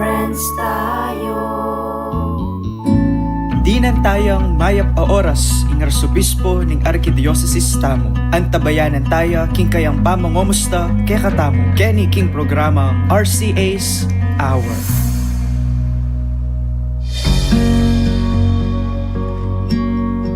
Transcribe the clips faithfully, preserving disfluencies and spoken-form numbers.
Friends tayo. Dinan tayang mayap a oras ing arsobispo ning arkidiosesis tamu. Antabayanan taya king kayang pamangomusta kekatamu keni king programang R C A's Hour.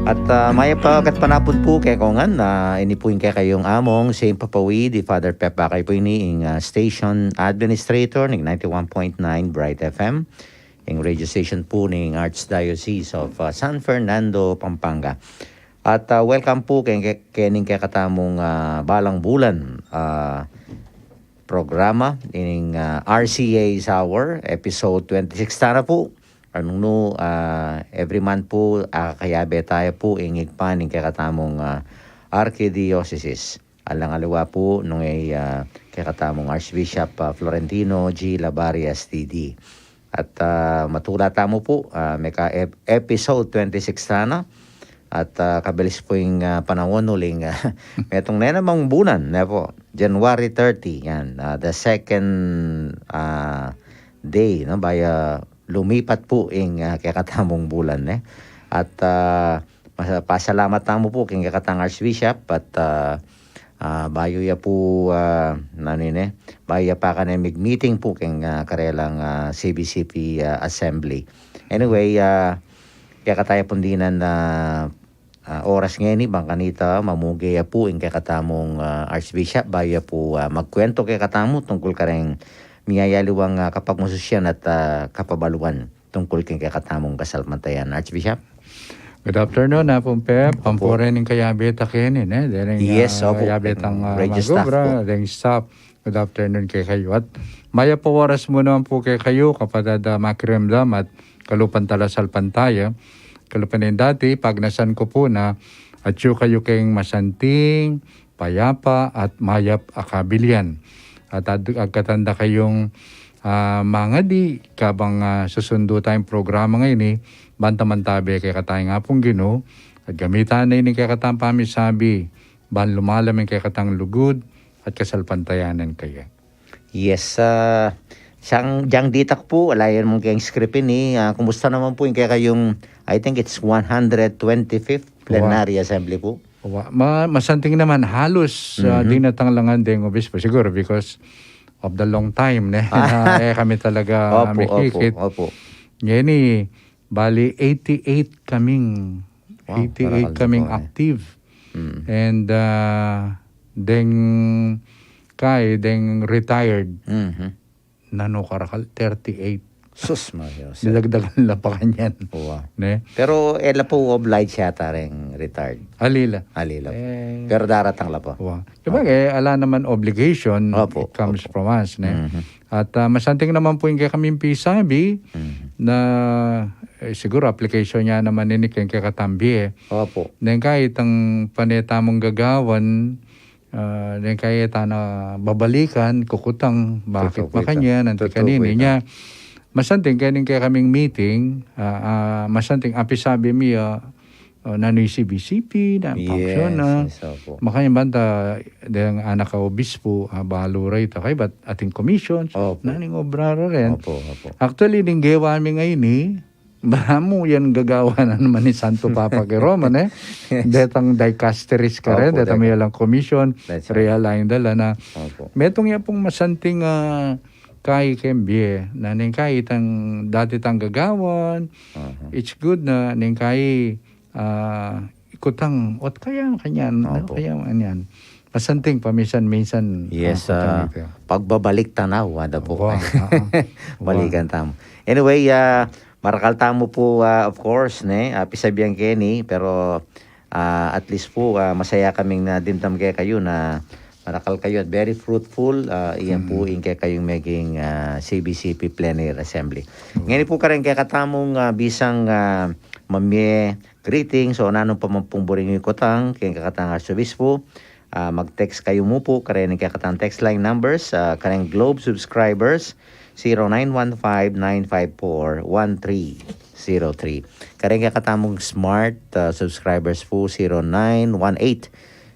At, ah, mayap a gatpanapun pu kekayu ngan, ah, ini pu ing kekayung among Saint Papawid, i Father Pep Bakay pu ini ing, ah, station administrator ning ninety-one point nine Bright F M, ing radio station pu ning Archdiocese of, ah, San Fernando, Pampanga. At, ah, welcome pu ke, ke, kening kekatamung, ah, balang bulan, ah, programa, ining, ah, R C A's Hour, episode twenty-six tana pu. Nung nu, ah, every month pu, ah, kayabe taya pu ing igpan ning kekatamung, ah, arkidiosesis. Alang aliwa pu nung e, ah, kekatamung Archbishop, ah, Florentino G. Labarias D D. At, ah, matula tamu pu, ah, meka ep-, episode twenty-six tana. At, ah, kabilis pu ing, ah, panaun uling, ah, metung ne namang bulan, ne pu. January thirty, yan. Ah, the second, ah, day, no? Baya lumipat pu ing, ah, kekatamung bulan, ne? At, ah, masa-, pasalamat tamu pu king kekatang Archbishop at, ah, ah, bayu ya pu, ah, nanu ini, bayu ya pa kane mig-meeting pu king, ah, karelang, ah, C B C P, ah, assembly. Anyway, ah, kekataya pung dinan, ah, ah, oras ngeni bang kanita mamuge ya pu ing kekatamung, ah, Archbishop, bayu ya pu, ah, magkuwentu kekatamu tungkul kareng miyayaliwang, ah, kapagmasusian at, ah, kapabaluan tungkul king kekatamung kasalpantayanan, Archbishop. Good afternoon, Apung Pep. Opo. Pampurin ing kayabe ta keni, ne? Deng, yes, ah, opo, kayabe tang, ah, radio staff magubra, pu. Deng staff. Good afternoon kekayu. At mayap a oras mu naman pu kekayu, kapatad a makiramdam at kalupa tang asalpantaya. Kalupa ning dati, pagnasan ku pu na atyu kayu keng masanting, payapa at mayap a kabilian. At ad-, agkatan da kayung, ah, mangadi kabang, ah, susundu tayang programa ngeni, ban ta mantabe kekatang Apung Ginu, at gamitan na ini kekatang pamisabi, ban lumalam ing kekatang lugud at kasalpantayanan kaya. Yes, ah, sang jang ditak pu, ala yan mung keng script ini, ah, kumusta naman pu ing kekayung, I think it's one hundred twenty-fifth Plenary Assembly pu? Wa, ma-, masanting naman, halos, ah, mhm, dinatang la ngan deng obispo. Siguro because of the long time, ne? Ah, e kami talaga, opo, mikikit. Opo, opo. Ngeni, bali eighty-eight kaming, wow, eighty-eight karakal kaming pu, eh, active. Mm. And, ah, deng, kay, deng retired. Mhm. Nanu karakal, thirty-eight. Sus, Maria Jose. Didagdagan la pa kanyan. Wa. Ne? Pero e la pu oblige yata reng retired. Ali la. Ali la. Eh. Pero daratang la pa. Wa. Diba, okay, eh, ala naman obligation, opo, it comes, opo, from us, ne? Mhm. At, ah, masanting naman pu ing kekaming pisabi, mhm, na, eh, siguro application ya naman ini keng kekatamung bie. Opo. Neng kay itang pane tamung gagawan, ah, neng kay tana babalikan, kukutang, bakit makanyan, anti kanini. Tutu pu ita. Nya, masanting keng kekaming meeting, ah, ah, masanting apisabi mi, ah, ah, nanu ing C B C P, nanu ing function na. Yes, yes, opo. Makanyan banta, deng anak a obispo, ah, balu reta kay, bat ating commissions, opo, nanu ing obra ra ren. Opo, opo. Actually, ning gewa mi ngeni, balamu yan gagawan na naman ning Santo Papa keng Roma, ne? Yes. Detang dicasteries karen, opo, detang deka. Meyalang commission, that's right, realign da la na. Opo. Metung ya pung masanting, ah, kay keng bie, na neng kay itang dati tang gagawan, aha, it's good na neng kay, ah, ikutang, ot kaya kanyan, no? Opo. Kaya kanyan. Masanting paminsan-minsan, yes, ah, kutang, ah, ito. Pagbabalik tanaw, ada pu. Wa, ah, ah. Balikan tamu. Anyway, ah, marakal tamu pu, ah, of course, ne, ah, pisabian keni, pero, ah, at least pu, ah, masaya kaming nadimdam kekayu na marakal kayu at very fruitful, ah, iyan pu, mm, ing kekayung meging, ah, C B C P Plenary Assembly. Mm. Ngeni pu kareng kekatamung, ah, bisang, ah, mamie greetings o nanu pa man pung buri yu ikutang keng kekatang Arsobispo, ah, mag-text kayu mu pu kareng kekatang text line numbers, ah, kareng Globe subscribers, zero nine one five nine five four one three zero three. Kareng kekatamung Smart, ah, subscribers pu, zero nine one eight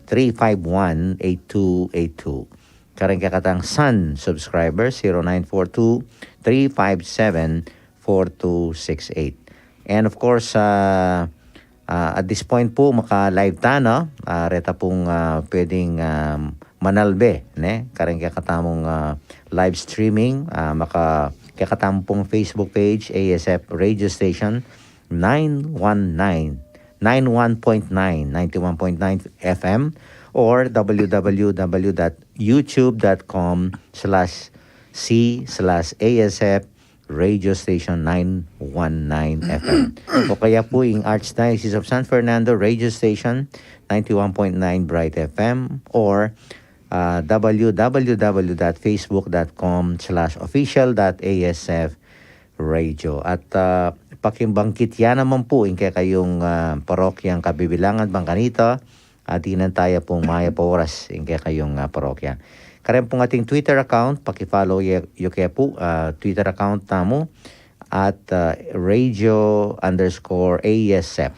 three five one eight two eight two. Kareng kekatang Sun subscriber, zero nine four two, three five seven, four two six eight. And of course, ah, ah, at this point po, maka-live ta, no? Ah, reta pung, ah, pwedeng, ah, manalbe, ne? Kareng kekatamung, ah, live streaming, ah, maka-, kekatamung pung Facebook page, A S F Radio Station, nine one nine, nine one point nine, ninety-one point nine F M, or W W W dot youtube dot com slash C slash A S F Radio Station nine one nine F M. O kaya po ing Archdiocese of San Fernando Radio Station, ninety-one point nine Bright F M, or, ah, W W W dot facebook dot com slash official dot A S F Radio. At, ah, pakibanggit ya naman po ing kekayung, ah, parokyang kabibilangan bang kanita, at dinan taya pung mayap a oras ing kekayung, ah, parokya. Kareng pung ating Twitter account, paki-follow ye-, yu ke pu, ah, Twitter account tamu at, ah, radio underscore A S F.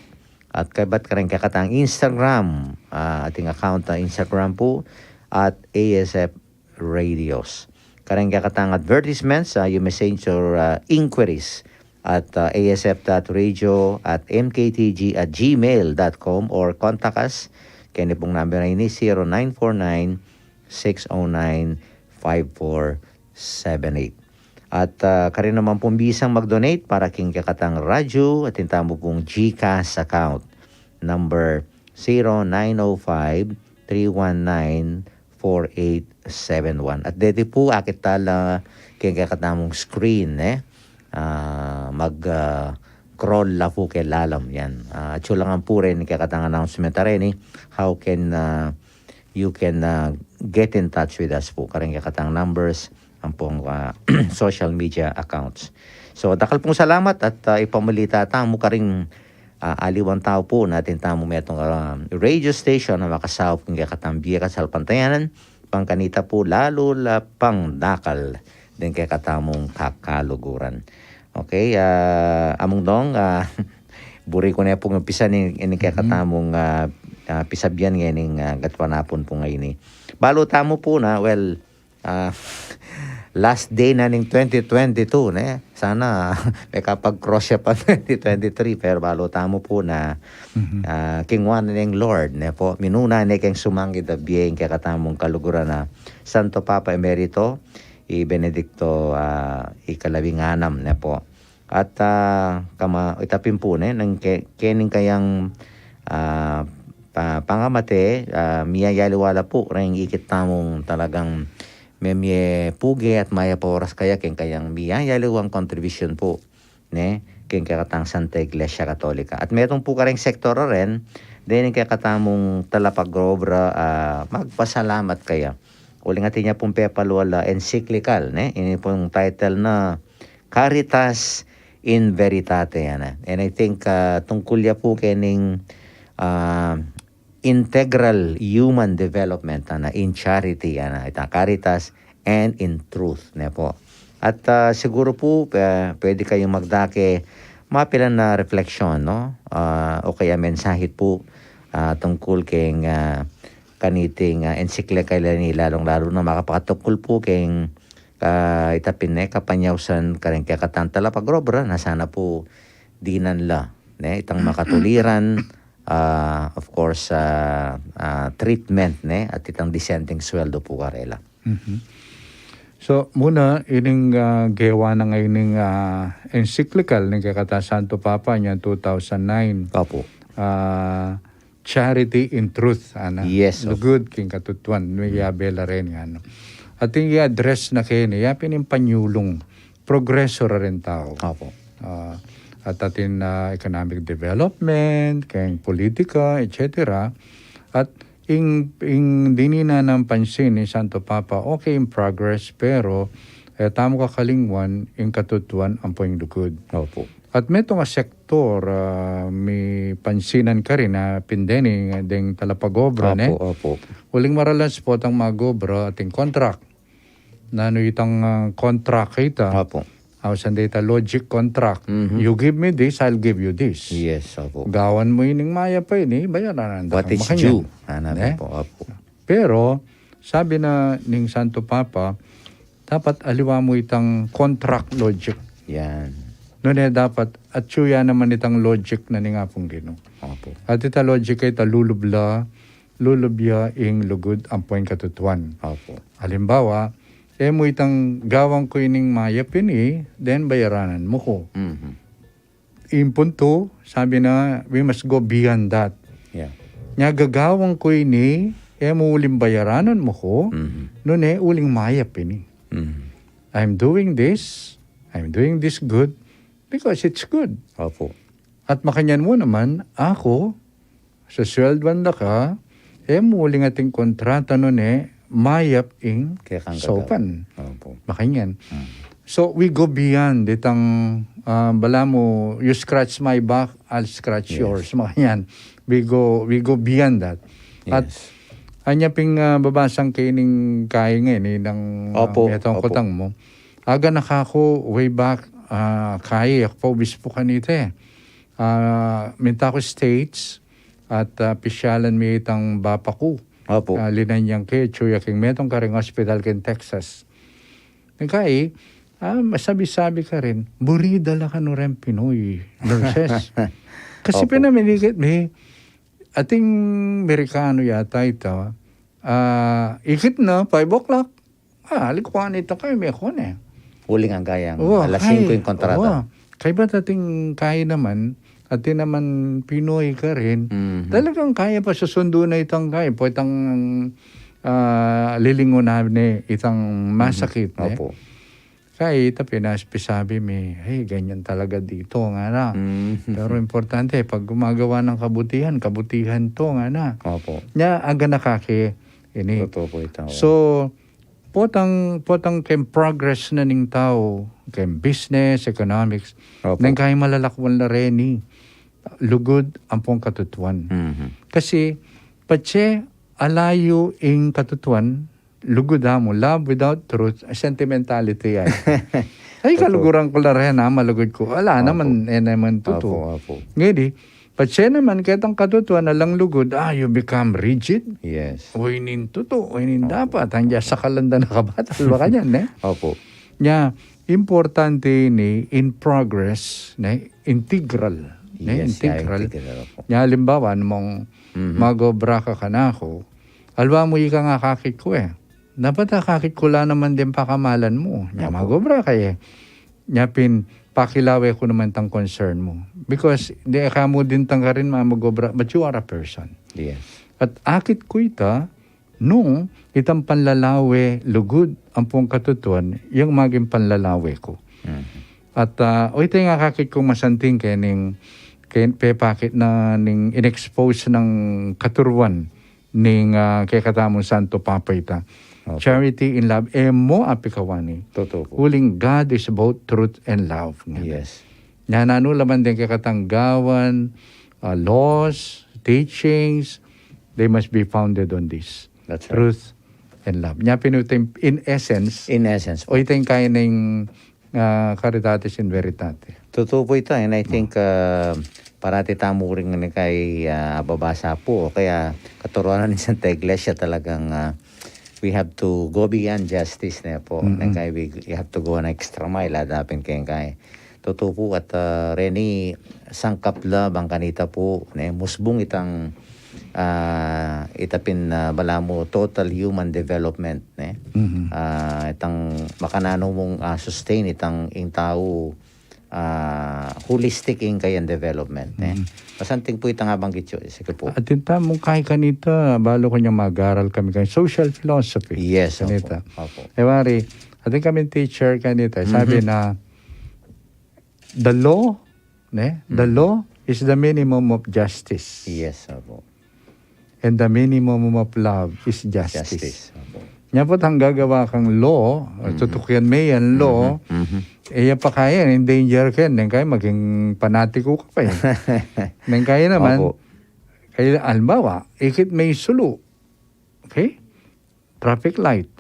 At kaybat kareng kekatang Instagram, ah, ating account na Instagram pu, at A S F Radios. Kareng kekatang advertisements, ah, you may send your, ah, inquiries at, ah, A S F dot radio at M K T G at gmail dot com or contact us. Keni pung number na ini, zero nine four nine, six oh nine, five four seven eight. At, ah, karin naman pung bisang mag-donate para king kekatang radyo, atin tamu pung GCash account number zero nine oh five, three one nine, four eight seven one. At deti pu, akit ta la king kekatamung screen, eh. Ah, mag, ah, scroll la pu keng lalam yan. Ah, atsu la ngan pu reng kekatang announcement a reni, eh. How can, ah, you can, ah, get in touch with us pu. Kareng kekatang numbers, ampong, ah, social media accounts. So, dakal pung salamat at, ah, ipamulita tamu karing, ah, aliwang tau pu, atin tamu metung, ah, radio station a makasaup king kekatang bie kasalpantayanan, bang kanita pu lalu la pang dakal deng kekatamung kakaluguran. Okay, ah, Among Dong, ah, buri ku ne pung umpisan ing, ing kekatamung, ah, ah, pisabian ngening, ah, gatwa na pung pu ngeni. Balu tamu pu na, well, ah, last day na ning twenty twenty-two, ne? Sana mekapag-cross ya pa twenty twenty-three, pero balu tamu pu na, ah, king wa na ning Lord, ne pu? Minuna ne keng sumanggid a bie ing kekatamung kaluguran a Santo Papa Emerito, i Benedicto, ah, ikalabing anam, ne pu? At, ah, kama, ita pin pu, ne, nang ke-, kening kayang, ah, pa-, pangamate, ah, miyayaliwa la pu reng ikit tamung talagang memie puge at mayap a oras kaya keng kayang miyayaliwang kontribusyon pu, ne, keng kekatang Santa Iglesia Katolika. At metung pu kareng sektor a ren, deng kekatamung talapag-obra, ah, magpasalamat kaya. Uling atin ya pung pepalwal a encyclical, ne, ini pung title na Caritas in Veritate, ana. And I think, ah, tungkul ya pu kening, ah, integral human development, ana, in charity, ana, ita Caritas and in truth, ne pu? At, ah, siguru pu, ah, pwede kayung magdake mapilan a refleksyon, no? Ah, o kaya mensahe pu, ah, tungkul keng, ah, kaniting, ah, encyclical ini, lalung-lalu na makapakatungkul pu keng, ah, ita pin ne kapanyausan kareng kekatang talapag-obra na sana pu dinan la, ne, itang makatuliran, ah, of course, ah, ah, treatment, ne, at itang disenteng sweldo pu karela. Mhm. So, muna, ining, ah, gewa na ngeni ning, ah, encyclical ning kekatang Santo Papa niyan two thousand nine. Opo. Ah, Charity in Truth, ana. Yes, opo. Lugud king katutuan, nu ya bela ren, ana. Atin i-address na keni, ya pin ing panyulung, progreso ra ring tau. Opo. Ah, at atin, ah, economic development, keng politika, et cetera. At ing, ing dininan nang pansin ning Santo Papa, okay ing progress, pero, eh, tamu kakalingwan, ing katutuan ampo ing lugud. Opo. At metung a sektor, ah, mipansinan karin a pin deni deng talapag-obra, ne? Opo, opo. Uling maralas potang mag-obra atin contract. Nanu itang, ah, contract ita? Opo. Ausan da ita logic contract. Mhm. You give me this, I'll give you this. Yes, opo. Gawan mu ining mayap a ini, bayaran da kang makanyan. What is due? Ana, ne? Opo, opo. Pero, Sabi na ning Santo Papa, dapat aliwa mu itang contract logic. Yan. Nune dapat atyu ya naman itang logic na ning Apung Ginu. Opo. At ita logic ay ita lulub la, lulub ya ing lugud ampo ing katutuan. Opo. Alimbawa, e mu itang gawan ku ining mayap ini, then bayaranan mu ku. Mhm. Ing puntu, sabi na, we must go beyond that. Yeah. Nya gagawan ku ini, e mu uling bayaranan mu ku, Mhm. nune uling mayap ini. Mhm. I'm doing this, I'm doing this good because it's good. Opo. At makanyan mu naman, aku, suswelduan da ka, e mu uling atin kontrata nune, mayap ing Kaya kang gagawa. Saupan. Opo. Makanyan. Mm. So, we go beyond itang, ah, balamu, you scratch my back, I'll scratch Yes. yours. Makanyan. We go, we go beyond that. At Yes. anya pin, ah, babasang ke ning kai ngeni, ah, Opo, metong opo. kutang mu. Aganaka ku way back, ah, kai, aku pa obispo kanita e. Ah, minta ku States, at, ah, pisyalan mi itang bapa ku. Opo. Ah, linanyang ke, atyu ya king metung karing hospital king Texas. Ning kai, ah, masabi-sabi karin, buri da la kanu reng Pinoy nurses. Kasi Opo. pinaminikit mi, ating Merikano yata ita, ah, ikit na, five o'clock. Ah, alikuan ita kai, mekon e. Uling angga yang Wa, alas kai. singko ing kontrata. Wa. Kaybat ating kai naman, atin naman Pinoy karin, Mhm. talagang kaya pa susundu na itang kai, pwe itang, ah, lilingunan ne itang Mhm. masakit ne. Opo. Kai ita pinas-, pisabi mi, "Hey, ganyan talaga dito," ngana. Mhm. Pero importante, pag gumagawa ng kabutihan, kabutihan 'to, ngana. Opo. Nya, aganaka ke ini. Totoo po ita, o. So, potang, potang keng progress na ning tau, keng business, economics, Opo. neng kai malalakwan la reni, lugud ampong katutuan. Mhm. Kasi, patse ala yu ing katutuan, lugud amu, love without truth, sentimentality yan. Ay, Opo. kaluguran ku la ren, ah, malugud ku. Ala Opo. naman, e naman tutu. Opo, opo. Ngeni, patse naman ketang katutuan alang lugud, ah, you become rigid. Yes. O inin tutu, o inin Opo. dapat, hanggang sa kalanda na kabatal, baka yan, ne? Opo. Nya, importante ini in progress, ne? Integral, ne? Yes, yeah, Integral. integral, opo. Nya, halimbawa, mung Mhm. magobra ka kanaku, alwa mu ika nga akakit ku e. Dapat akakit ku la naman deng pakamalan mu. Nya Opo. magobra ka e. Nya pin, pakilawe ku naman itang concern mu. Because, di ka mu din tanggarin mamagobra, but you are a person. Yes. At akit ku ita, nung itang panlalawe, lugud, ampong katutuan, yang maging panlalawe ku. Mhm. At, ah, o ita ing akakit kung masanting keng, keng pepakit na ning in-expose nang katuruan ning, ah, kekatamung Santo Papa ita. Opo. Charity in love, e mu apikawani. Totoo po. Uling God is both truth and love. Yes. Nya nanu la man deng kekatang gawan, ah, laws, teachings, they must be founded on this. That's right. Truth and love. Nya pin ita ing, in essence, In essence o po. ita ing kaya ning, ah, Caritatis in Veritate. Totoo po ita, and I think, ah, parati tamu ring ini kay, ah, babasa po, o kaya katuruan ning Santa Iglesia talagang, ah, we have to go beyond justice ne po. Mm-mm. Neng kay we, we have to go an extra mile, adapin keng kay. Totoo po, at, ah, reni sangkap la bang kanita po, ne, musbung itang, ah, ita pin, ah, balamu total human development, ne? Mhm. Ah, itang makananu mung, ah, sustain itang ing tau, ah, holistic ing kayang development, ne? Mhm. Masanting po itang abanggit yu, sige po. Atin tamung kay kanita, balu ku nyang mag-aral kami kay social philosophy. Yes, opo, Kanita. opo. E wari, atin kaming teacher kanita, sabi Mhm. na, the law, ne? The Mm. law is the minimum of justice. Yes, opo. And the minimum of love is justice. Justice, opo. Nya po't hanggang gagawa kang law, Mm-hmm. tutukian me yan law, Mm-hmm. Mm-hmm. e ya pa kaya, in danger ka yan, neng kaya maging panatiko ka pa yan. Neng kaya naman, Opo. kaya, halimbawa, ikit me ing sulu. Okay? Traffic light.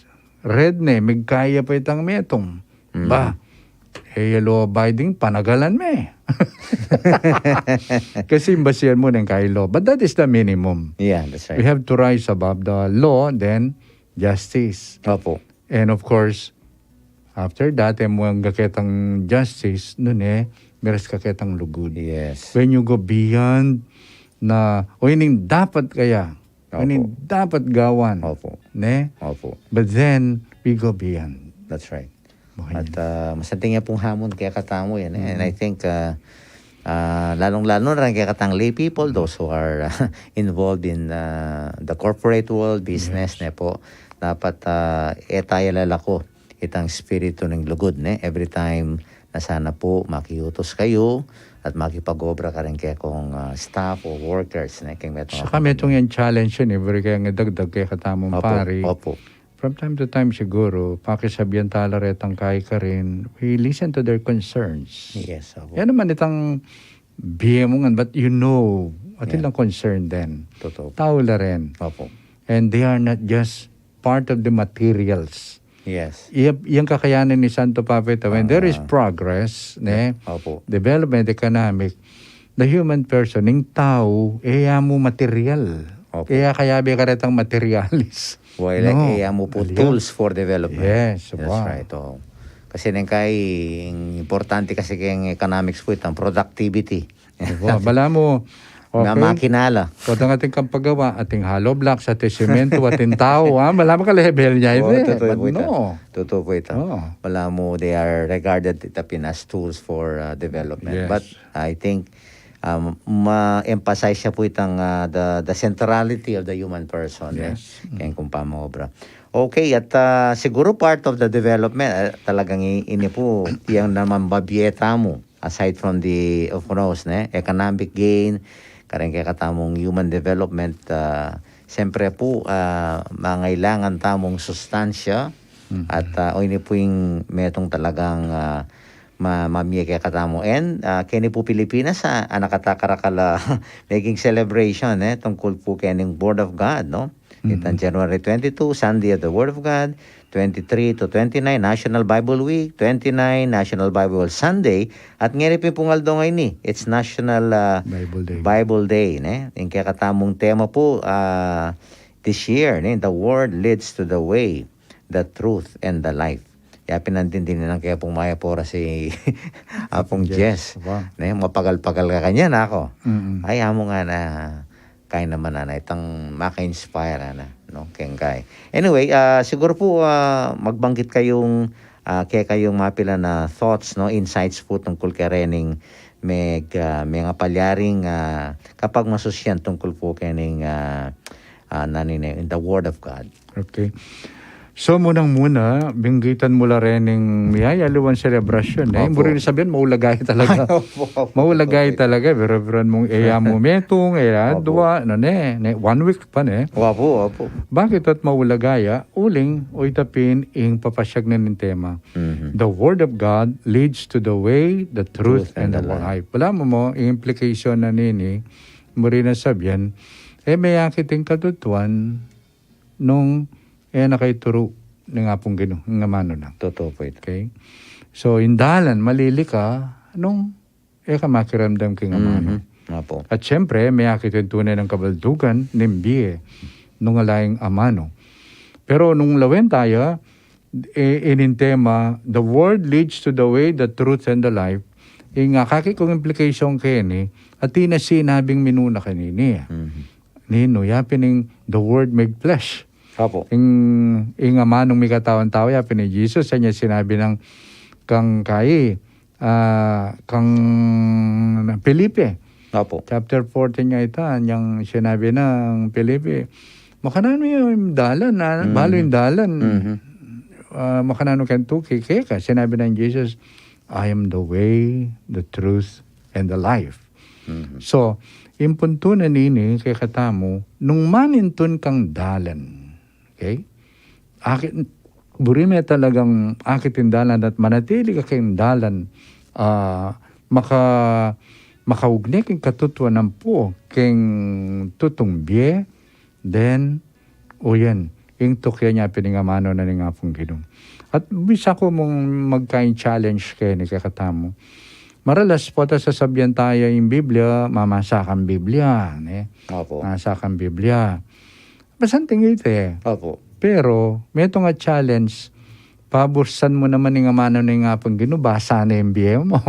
Red ne, migkaya pa itang metung. Mm. Ba, e ya law abiding, panagalan me. Kasi imbasihan mu neng kay law. But that is the minimum. Yeah, that's right. We have to rise above the law, then justice. Opo. And of course, after that, e mu angga ketang justice, nune, miras ka ketang lugud. Yes. When you go beyond na, o ining dapat kaya, o ining Opo. dapat gawan, Opo. ne? Opo. But then, we go beyond. That's right. Buhay At niya. ah, masanting ya pung hamon kaya katamu yan. Eh. And I Mm. think, ah, ah, lalong-lalo na rin kaya katang lay people, those who are ah, involved in ah, the corporate world, business, Yes. ne po. Dapat ah, e taya lalako itang espiritu ning lugud, ne? Every time na sana po makiutos kayu at makipag-obra ka rin kaya kung ah, staff o workers, ne? Kaya metung Saka metung yang challenge yan, eh. Buri kaya nga dagdag kaya katamung Opo, pari. opo. From time to time siguro, pakisabian tala retang kai karin, we listen to their concerns. Yes, opo. Yan naman itang bie mu ngan, but you know, atin Yeah. lang concern din. Totoo. Tau la rin. Opo. And they are not just part of the materials. Yes. Iya, yang kakayanan ni Santo Papa ito, when there is Ah. progress, ne, Opo. development, economic, the human person, ning tau, e ya mu material. Opo. E ya kayabe karetang materialis. Wala, No. e ya mu po Aliyo. tools for development. Yes, That's wow. right, oo. Kasi neng kai, importante kasi keng economics po itang productivity. Opo, bala mu, Na okay. makina la. Kota nga atin kang pagawa, atin hollow blocks, atin semento, atin tau, ha? Bala mu ka-level niya, Oo, ito, eh. totoo But po ito. no. Totoo po ito. Oo. Bala mu, they are regarded itapin as tools for uh, development. Yes. But I think, um, ma-emphasize siya po itang uh, the, the centrality of the human person. Yes. Eh? Kaya kung pamobra. Okay, at uh, siguro part of the development, uh, talagang i- ini po, yang naman babieta mo. Aside from the, of course, ne, economic gain, kareng kekatamung human development, ah, siyempre po, ah, mangailangan tamung sustansya, Mhm. at, ah, o ini po ing metung talagang, ah, ma-, mamie kekatamu. And, ah, keni po Pilipinas, ah, anak at akarakal, ah, making celebration, eh, tungkol po kening Word of God, no? Itang Mhm. January twenty-two, Sunday of the Word of God, twenty-three to twenty-nine, National Bible Week, twenty-nine, National Bible Sunday, at ngeni pin pung aldo ngeni, it's National, ah, Bible Day. Bible Day, ne? Ing kekatamung tema po, ah, this year, ne? The word leads to the way, the truth, and the life. Ya pin antindin nang kaya pung mayap oras si Apung Jess. Jess. Wow. Ne? Mapagal-pagal ka kanyan, ako. Mm-mm. Ay, amo nga na, kaya naman, ana, itang maka-inspire, ana, no? Keng kai. Anyway, ah, siguro po, ah, magbanggit kayung, ah, kekayung mapilan a thoughts, no? Insights po tungkol kerening meg-, ah, mengapalyaring, ah, kapagmasusyan tungkol po kening, ah, ah, nanini, in the Word of God. Okay. So, munang-muna, binggitan mu la rin ing miyayaliwang selebrasyon, eh. Opo. Buri na sabihan, maulaga ya talaga. Ay, opo, opo. Maulaga ya talaga, bira-biran mung e ya mu metung, e ya mu dua, no, ne, ne, one week pa, ne. Opo, opo. Bakit at maulaga ya? Uling, o itapin, ing papasyag na ning tema. Mhm. The Word of God leads to the way, the truth, and the life. Balamu mo, ing implication na nini, buri na sabihan, e, meyakit ing katutuan, nung e na ka ituru ning Apung Ginu, ing amanu na. Totoo po ito. Okay? So, ing dalan, malili ka, nung e ka makiramdam king amanu. Mhm. Opo. At siyempre, meyakit ing tune nang kabaldugan ning bie, nung ala ing amanu. Pero nung lawen taya, e, ining tema, the word leads to the way, the truth, and the life. Ing akakit kung implication keni, atin na sinabing minuna kanini. Mhm. Ninu, ya pin ing the word made flesh. Opo. Ing, ing amanung mikatawan tau, ya pin i Jesus, anya sinabi nang kang kai, ah, kang Felipe. Opo. Chapter fourteen ya ita, anyang sinabi nang Felipe, makananu ing dalan, ah, Mhm. balu ing dalan. Mhm. Ah, makananu keng tuki keka, sinabi nang Jesus, "I am the way, the truth, and the life." Mhm. So, ing puntu na nini kekatamu, nung manintun kang dalan, okay? Akit, buri me talagang akit ing dalan at manatili ka keng dalan, ah, maka-, makaugne keng katutuan ampo, keng tutung bie, then, o yan, ing tukyan ya pin ing amanu na ning Apung Ginu. At bisa ku mung magkaing challenge keni kekatamu. Maralas potang sasabian taya ing Biblia, mamasa kang Biblia, ne? Opo. Mamasa kang Biblia. Basan tingin te. Opo. Pero, metung a challenge, pabursan mu naman ing amanu ning Apung Ginu, basa na ing bie mu.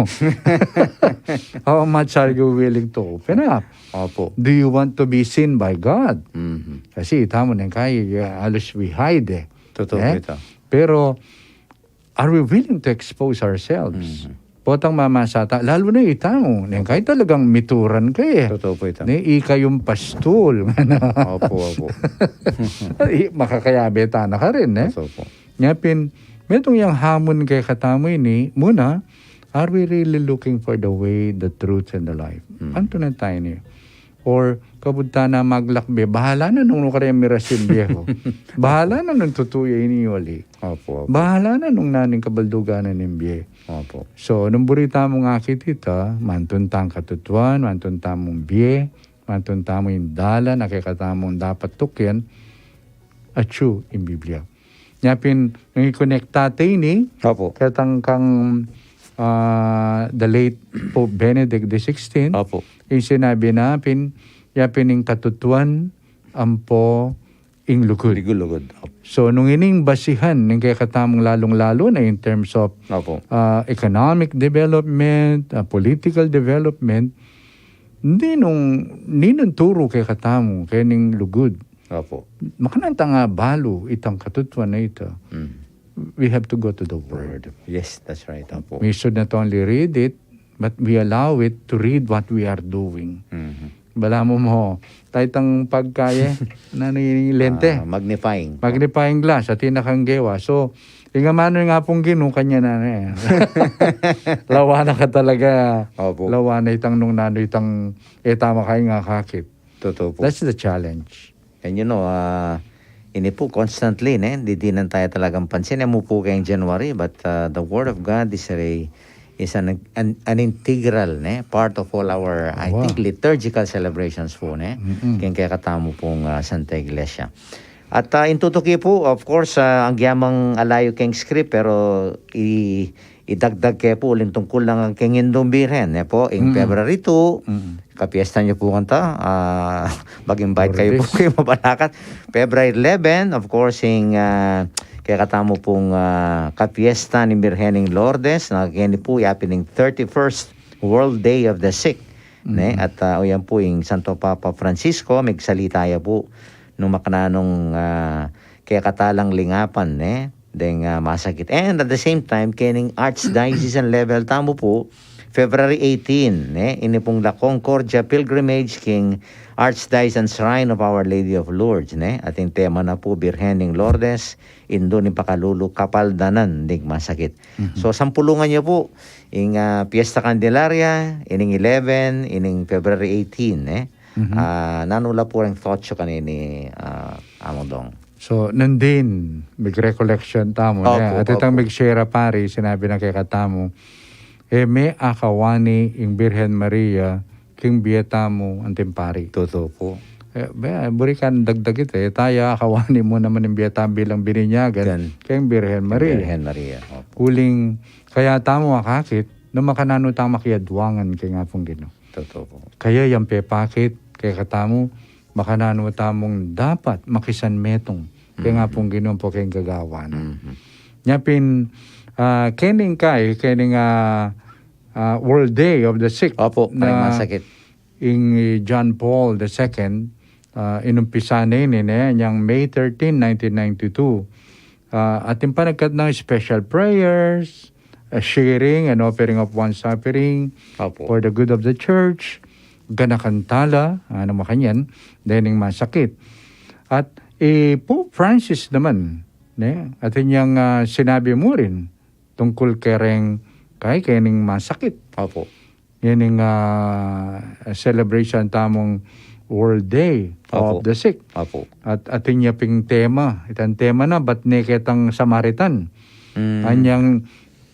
How much are you willing to open up? Opo. Do you want to be seen by God? Mhm. Kasi ita mu neng kai, uh, always we hide eh. Totoo Eh? po ito. Pero, are we willing to expose ourselves? Mhm. Potang mamasa ta, lalo na ita mu, neng kai talagang mituran ka eh. Totoo po ito. Ne, ika yung pastul. Opo, opo. Ay, makakayabe ta na ka rin, eh. Totoo po. Nya pin, metung yang hamun kekatamu ini, muna, are we really looking for the way, the truth, and the life? Mm. Anto na tayo niya? Or, kabud ta na maglakbe, bahala na nung nung karayang mirasim bie ko. Bahala na nung tutu ya ini uli. Opo, opo. Bahala na nung naning kabaldugan na ning bie. Opo. So, nung buri tamung akit ita, mantun tang katutuan, mantun tamung bie, mantun tamung indala, na kekatamung dapat tukyan, atsu ing Biblia. Nya pin, nung i-connect ta ini, Opo. ketang kang, ah, the late Pope Benedict the sixteenth, Opo. ing sinabi na pin, ya pin ing katutuan, ampo ing lugud. Lugud, lugud. Opo. So, nung ining basihan, ning kekatamung lalung-lalu na in terms of Opo. ah, economic development, ah, political development, ninung, ninung turu kekatamu, kening lugud. Opo. Makananu tang abalu itang katutuan na ita. Mm. We have to go to the Word. Word. Yes, that's right. Opo. We should not only read it, but we allow it to read what we are doing. Mhm. Balamu mo, taytang pagkaye, nanu ini lente? Ah, magnifying. Magnifying glass, atin na kang gewa. So, ing amanu ning Apung Ginu, kanya na, eh. Lawa na ka talaga. Opo. Lawa na itang nung nanu itang, eh, tama kayo nga kakit. Totoo po. That's the challenge. And you know, ah, ini po constantly, ne, didinan tayo talagang pansin. E mu po kayong January, but, ah, the Word of God is a, is an, an, an integral, ne, part of all our, I Wow. think, liturgical celebrations po, ne, Mm-mm. keng kekatamu pong, ah, Santa Iglesia. At, ah, in tutuki po, of course, ah, agyamang alayu keng script, pero i, idagdag ke po uling tungkul lang keng Indung Birhen, ne po, ing Mm. February two, Mm. kapiesta niyo po kanta, ah, mag-invite kayo po Lourdes. Kay mabalakat. February eleven, of course, ing, ah, kekatamu pong, ah, kapiesta ning Birhen ning Lourdes, na keni po yapin ing thirty-first World Day of the Sick, ne? Mhm. At, ah, o yan po ing Santo Papa Francisco, migsalita ya po nung makananung, ah, kekatalang lingapan, ne? Deng, ah, masakit. And at the same time, kening Archdiocesan level tamu po, February eighteen, ne? Ini pong La Concordia Pilgrimage king Archdiocesan Shrine of Our Lady of Lourdes, ne? At ing tema na po, Birhen ning Lourdes, Indu ning Pakalulu, Kapaldanan ding Masakit. Mhm. So, sampulungan niyo po, ing, ah, Fiesta Candelaria, ining eleven, ining February eighteen, ne? Mhm. Ah, nanu la po ring thoughts yu kanini, ah, Among Dong? So, nandin, mig-recollection tamu, Opo, ne? At itang opo. mig-share a pari, sinabi na kekatamu, e me akawani ing Birhen Maria, king bie tamu anting pari. Totoo po. E, be, buri kang dagdag ita, e, taya akawani mu naman ing bie tamu bilang bininyagan, Yan. keng Birhen Maria. Birhen Maria. Opo. Uling, kaya tamu akakit, nung makananu tang makiadwangan keng Apung Ginu. Totoo po. Kaya yang pepakit kekatamu, makananu tamung dapat makisanmetung keng Apung Ginu ampo keng gagawan na. Mhm. Nya pin, ah, kening kai, kening, ah, ah, World Day of the Sick. Opo, Na karing masakit. ing, eh, John Paul the Second, ah, inumpisa na ini, ne, nyang May thirteen, nineteen ninety-two. Ah, atin pa nagkatnang special prayers, ah, sharing and offering of one suffering Opo. for the good of the church, ganakan tala, ano makanyan, dening masakit. At, eh, Pope Francis naman, ne, atin yang, ah, sinabi mu rin, tungkul kereng kai, kening masakit. Opo. Yan ing, ah, celebration tamung World Day Opo. of the Sick. Opo. At atin ya ping tema, itang tema na, bat ne ketang Samaritan. Mm. Anyang,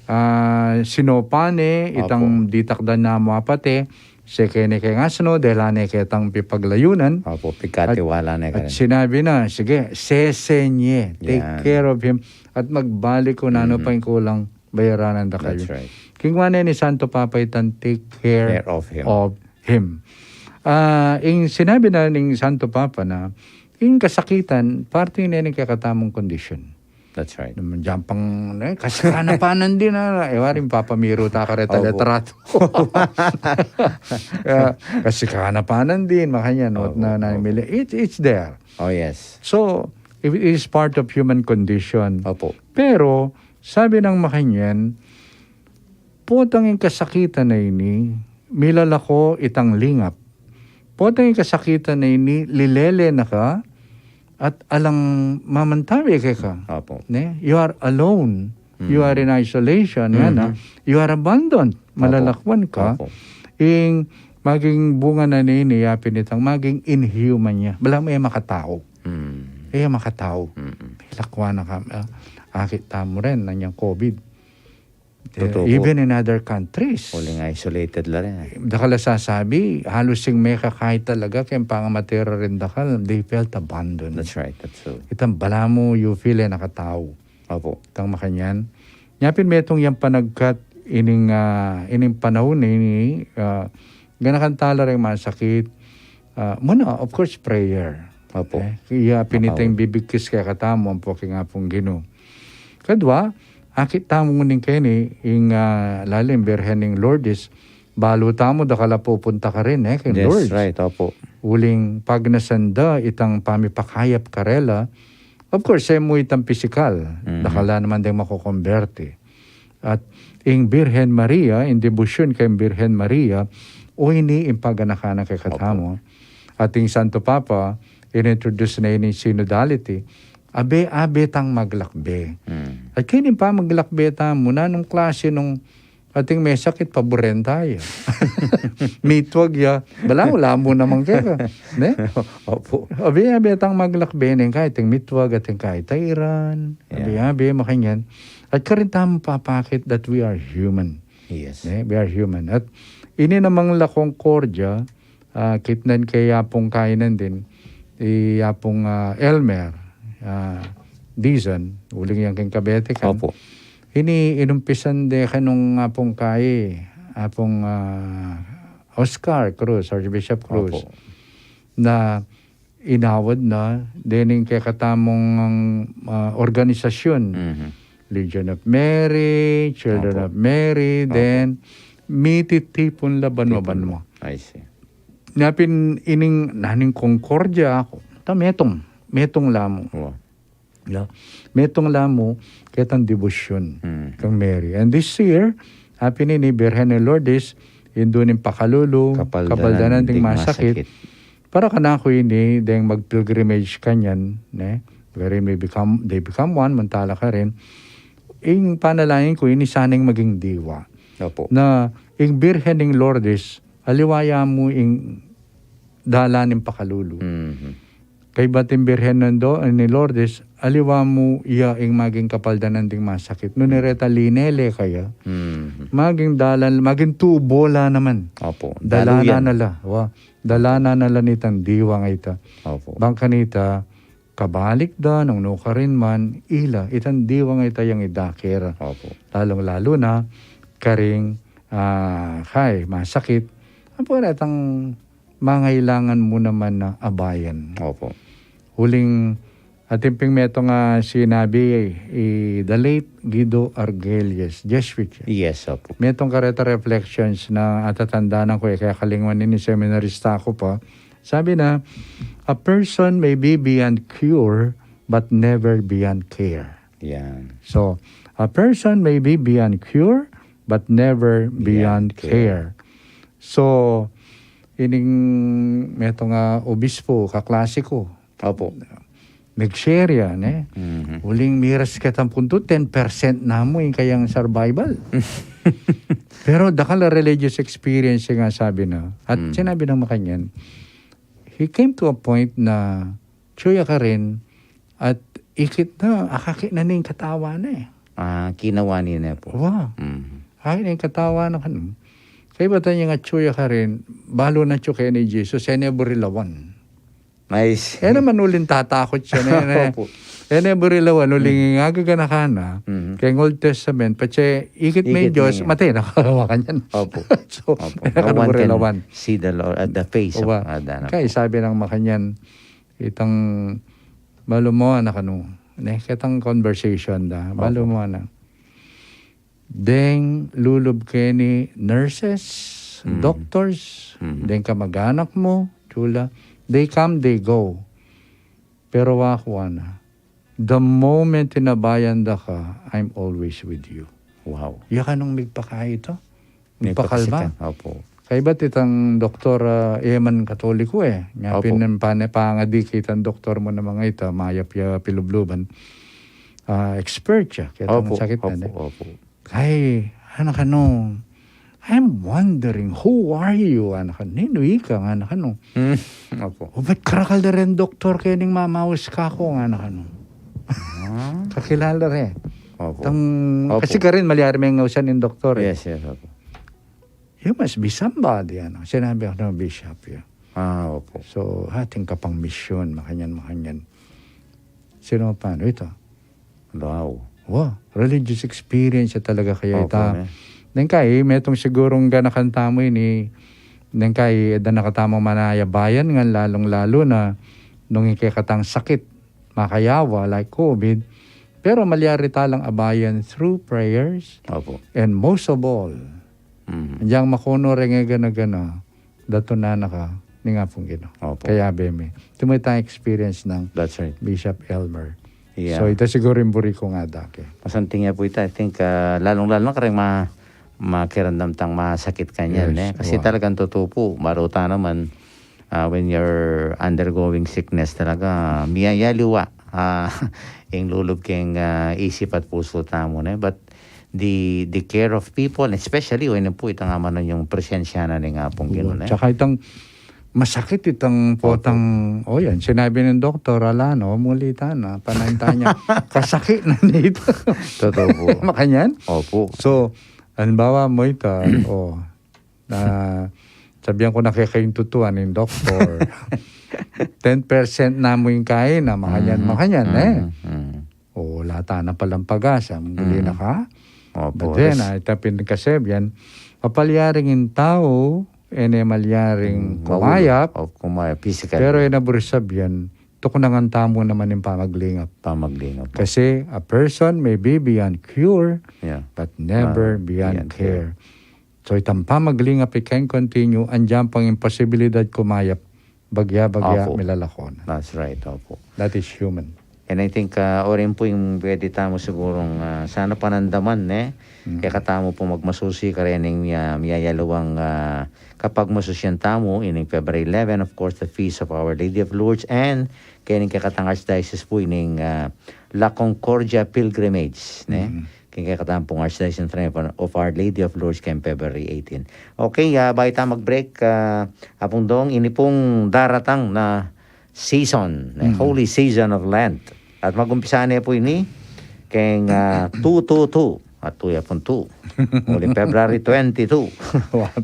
ah, sinopa ne, itang Opo. ditakdan na mu apate, seke ne keng asno, dela ne ketang pipaglayunan. Opo, pigkatiwala ne At karin. sinabi na, sige, sese nye, take Yan. care of him, at magbalik ko na ano Mhm. pa yung kulang, bayaran da kayo. That's right. Kingwa na ni Santo Papa itang take care Care of him. of him. Ah, ing sinabi na ning Santo Papa na, Ing kasakitan, parte yu ne ning kekatamung kondisyon. That's right. Naman dyan pang, eh, kasi kanapanan din, ah. E, wari, papamiru ta kareta letrato. Ah, kasi kanapanan din, makanyan, what na, na, mili-, it, it's there. Oh, yes. So, it is part of human condition. Opo. Pero, sabi nang makanyan, potang ing kasakitan a ini, milalako itang lingap. Potang ing kasakitan a ini, lilele na ka, at alang mamantabi keka. Opo. Ne? You are alone. You are in isolation, yan, ah. You are abandoned. Opo. Malalakwan ka. Opo. Ing maging bunga na nini, yapin itang maging inhuman ya. Balamu e makatau. Mm. E makatau. Mm-mm. Lakwan na ka, ah, akit tamu rin, nanyang COVID. Tutu ku. Even in other countries. Uling isolated la rin, eh. Dakal a sasabi, halos ing mekakait talaga, keng pangamatera rin dakal, they felt abandoned. That's right, that's true. Itang balamu, you feel e nakatau. Opo. Itang makanyan. Nya pin metung yang panagkat ining, ah, ining panaun ini, ah, ganakan tala ring masakit. Ah, muna, of course, prayer. Opo. E, iya pin itang bibigkis kekatamu, ampo king Apung Ginu. Kadua, akit tamu ngening keni, ing, ah, lalu ing Birhen ning Lourdes, balu tamu dakal a pupunta karin, e, keng Lourdes. Yes, right, opo. Uling pagnasan da itang pamipakayap karela, of course, e mu itang pisikal, dakal la naman deng makokomberti. At ing Birhen Maria, ing debosyun keng Birhen Maria, o ini ing paganakan na kekatamu. Opo. At ing Santo Papa, in-introduce na ini synodality, abe-abe tang maglakbe. Mm. At keni pamaglakbe tamu, nanung klase nung ating mesakit, paburen taya. Mitwag ya, balamu, lamu naman keka. Ne? Opo. Abe-abe tang maglakbe neng kaiting mitwag, ating kaitairan. Yeah. Abe-abe, makanyan. At karin tamu papakit that we are human. Yes. Ne? We are human. At ini namang La Concordia, ah, kitnan ke i Apung Kay nandin, i Apung, ah, Elmer, ah, Dizon, uling yang keng Cavite kan. Opo. Ini inumpisan de kanung Apung Kay, Apung, ah, Oscar Cruz, Archbishop Cruz, opo, na inawad na dening kekatamung, ah, organisasyun. Mhm. Legion of Mary, Children, opo, of Mary, opo, then mititipun la banwa-banwa. Tipun la. I see. Nya pin ining naning Concordia aku. Ta metung, metung la mu. Wa. Ya. Metung la mu, ketang debosyun, mm, kang Mary. And this year, apin ini Birhen ning Lourdes, indu ning pakalulu, kapaldanan, kapaldanan ding, ding masakit, masakit. Para kanaku ini, deng mag-pilgrimage kanyan, ne? Wherein we become, they become one, mantala karin. Ing panalangin ku, ini sanang maging diwa. Opo. Na, ing Birhen ning Lourdes, aliwa ya mu ing dalan ning pakalulu. Mhm. Kaybat ing Birhen ning Do-, ni Lourdes, aliwa mu ya ing maging kapaldanan ding masakit. Nune reta linele kaya, mhm, maging dalan, maging tubo la naman. Opo. Dalanan, daluyan na la. Wa, dalanan na la nitang diwa ngeta. Opo. Bang kanita, kabalik da, nung nukarin man, ila, itang diwa ngeta yang idake ra. Opo. Lalung-lalu na, karing, ah, kay, masakit. Ampo retang mangailangan mu naman na abayan. Opo. Uling, atin ping metung a sinabi, i the late Guido Argelles, Jesuit ya. Yes, opo. Metung kareta reflections na atatandanan ku, e ke kalingwan ini, seminarista ku pa. Sabi na, "A person may be beyond cure, but never beyond care." Yan. So, a person may be beyond cure, but never beyond, beyond care, care. So, ining metung a obispo, kaklase ku. Opo. Nag-share ya, ne? Mhm. Uling miras ketang punto, ten percent na mu ing kayang survival. Pero dakal a religious experience ya nga sabi na. At, mm, sinabi nang makanyan, he came to a point na atyu ya karin, at ikit na, akakit na ning katawan na e. Ah, kinawa ne na po. Wa. Mhm. Akakit na ning katawan na kanu. Kaybat yang atyu ya karin, balu na atyu keni Jesus, e ne buri lawan. Nice. E naman uling tatakut ya, ne, ne. Opo. E ne buri lawan, uling agaganakan na, mhm, keng Old Testament, patse ikit me ing Dios, ikit me, mate na ka, makanyan. Opo. So, opo. E na ka buri lawan. No one can see the Lord, uh, the face of, owa, uh, the, kaya sabi nang makanyan, Itang, balu mu, anak, anu, ne, ketang conversation da, balu mu, anak. Deng lulub keni nurses, doctors, deng kamag-anak mu, chula, they come, they go. Pero aku, ana, the moment inabayan da ka, I'm always with you. Wow. Ya kanung migpakaito, migpakalma. Opo. Kaybat itang doktor, ah, e man Katoliko e. Nya pin, pane, pangadi kitang doktor mu na manga ita, mayap ya pilubluban. Ah, expert ya. Kaya itang sakit na, ne? Opo. Ay, anak, anu, I'm wondering, who are you? Anak, anu, ninu ika, anak, anu. Opo. O, ba't karakal da ring doktor keni, mamaus ka ko, anak, anu. Kakilala re. Opo. Tang, opo. Kasi karin, malyari meng ausan ing doktor e. Yes, yes, opo. You must be somebody, anak. Sinabi ko, no, Bishop, ya. Ah, opo. So, atin ka pang misyon, makanyan, makanyan. Sino pa, ano ito? Wow. Wow, religious experience ya talaga kaya ita. Opo, ne? Deng kai, metung sigurung ganakan tamu ini, deng kai, e da na ka tamu manayabayan, ngan lalung-lalu na nung ing kekatang sakit makayawa, like COVID, pero malyari talang abayan through prayers, opo, and most of all, yang makono reng e gana-gana, datun na na ka ning Apung Ginu. Opo. Kayabe mi. Tumu itang experience nang Bishop Elmer. That's right. Yeah. So, ita siguru ing buri kung adake. Masanting ya pu ita, I think, ah, lalung-lalu na kareng ma-, makiramdam tang masakit kanyan, yes, ne? Kasi talagang tutu pu, baru ta naman, ah, when you're undergoing sickness talaga, miyayaliwa, ah, ing lulub keng, ah, isip at pusu tamu, ne? But the, the care of people, especially, o, ini pu itang amanu yung presensya na ning Apung Ginu, ne? Tsaka itang masakit itang potang, o, yan, sinabi ng doktor, ala, no, muli ta na, panayin ta niya, kasakit na nito. Totoo po. Makanyan? Opo. So, halimbawa mo ita, o, na, sabihan ko na kaya kayong tutuan ng doktor, ten percent na mo yung kain, na makanyan, makanyan, eh. Mm, mm. O, wala tana palang pag-asa, muli na ka. Opo. But then, ay, tapin kasi, yan, mapalyaring in tao, ene malyaring kumayap, o, kumayap, physically. Pero ina burisab yan, tukunan tamu naman yung pamaglingap. Pamaglingap. Kasi, a person may be beyond cure, but never beyond care. So, itang pamaglingap, it can continue, andiyan pang imposibilidad kumayap, bagya-bagya, milalakon. That's right, opo. That is human. And I think, ah, orin po yung pwede tamu sigurong, ah, sana panandaman, ne? Kaya katamu po magmasusi, karening, ah, miyayaliwang, ah, kapagmasusian tamu, ining February eleven, of course, the Feast of Our Lady of Lourdes, and kaya ning kekatang Archdiocese po, ining, ah, La Concordia Pilgrimage, ne? Kaya kekatang pong Archdiocese of Our Lady of Lourdes, kaya February eighteen. Okay, ah, bayu ta mag-break, ah, Apung Dong, ini pong daratang na season, eh, holy season of Lent. At mag-umpisa ne po ini keng, ah, two two two. At two ya pong two. Uling February twenty-two.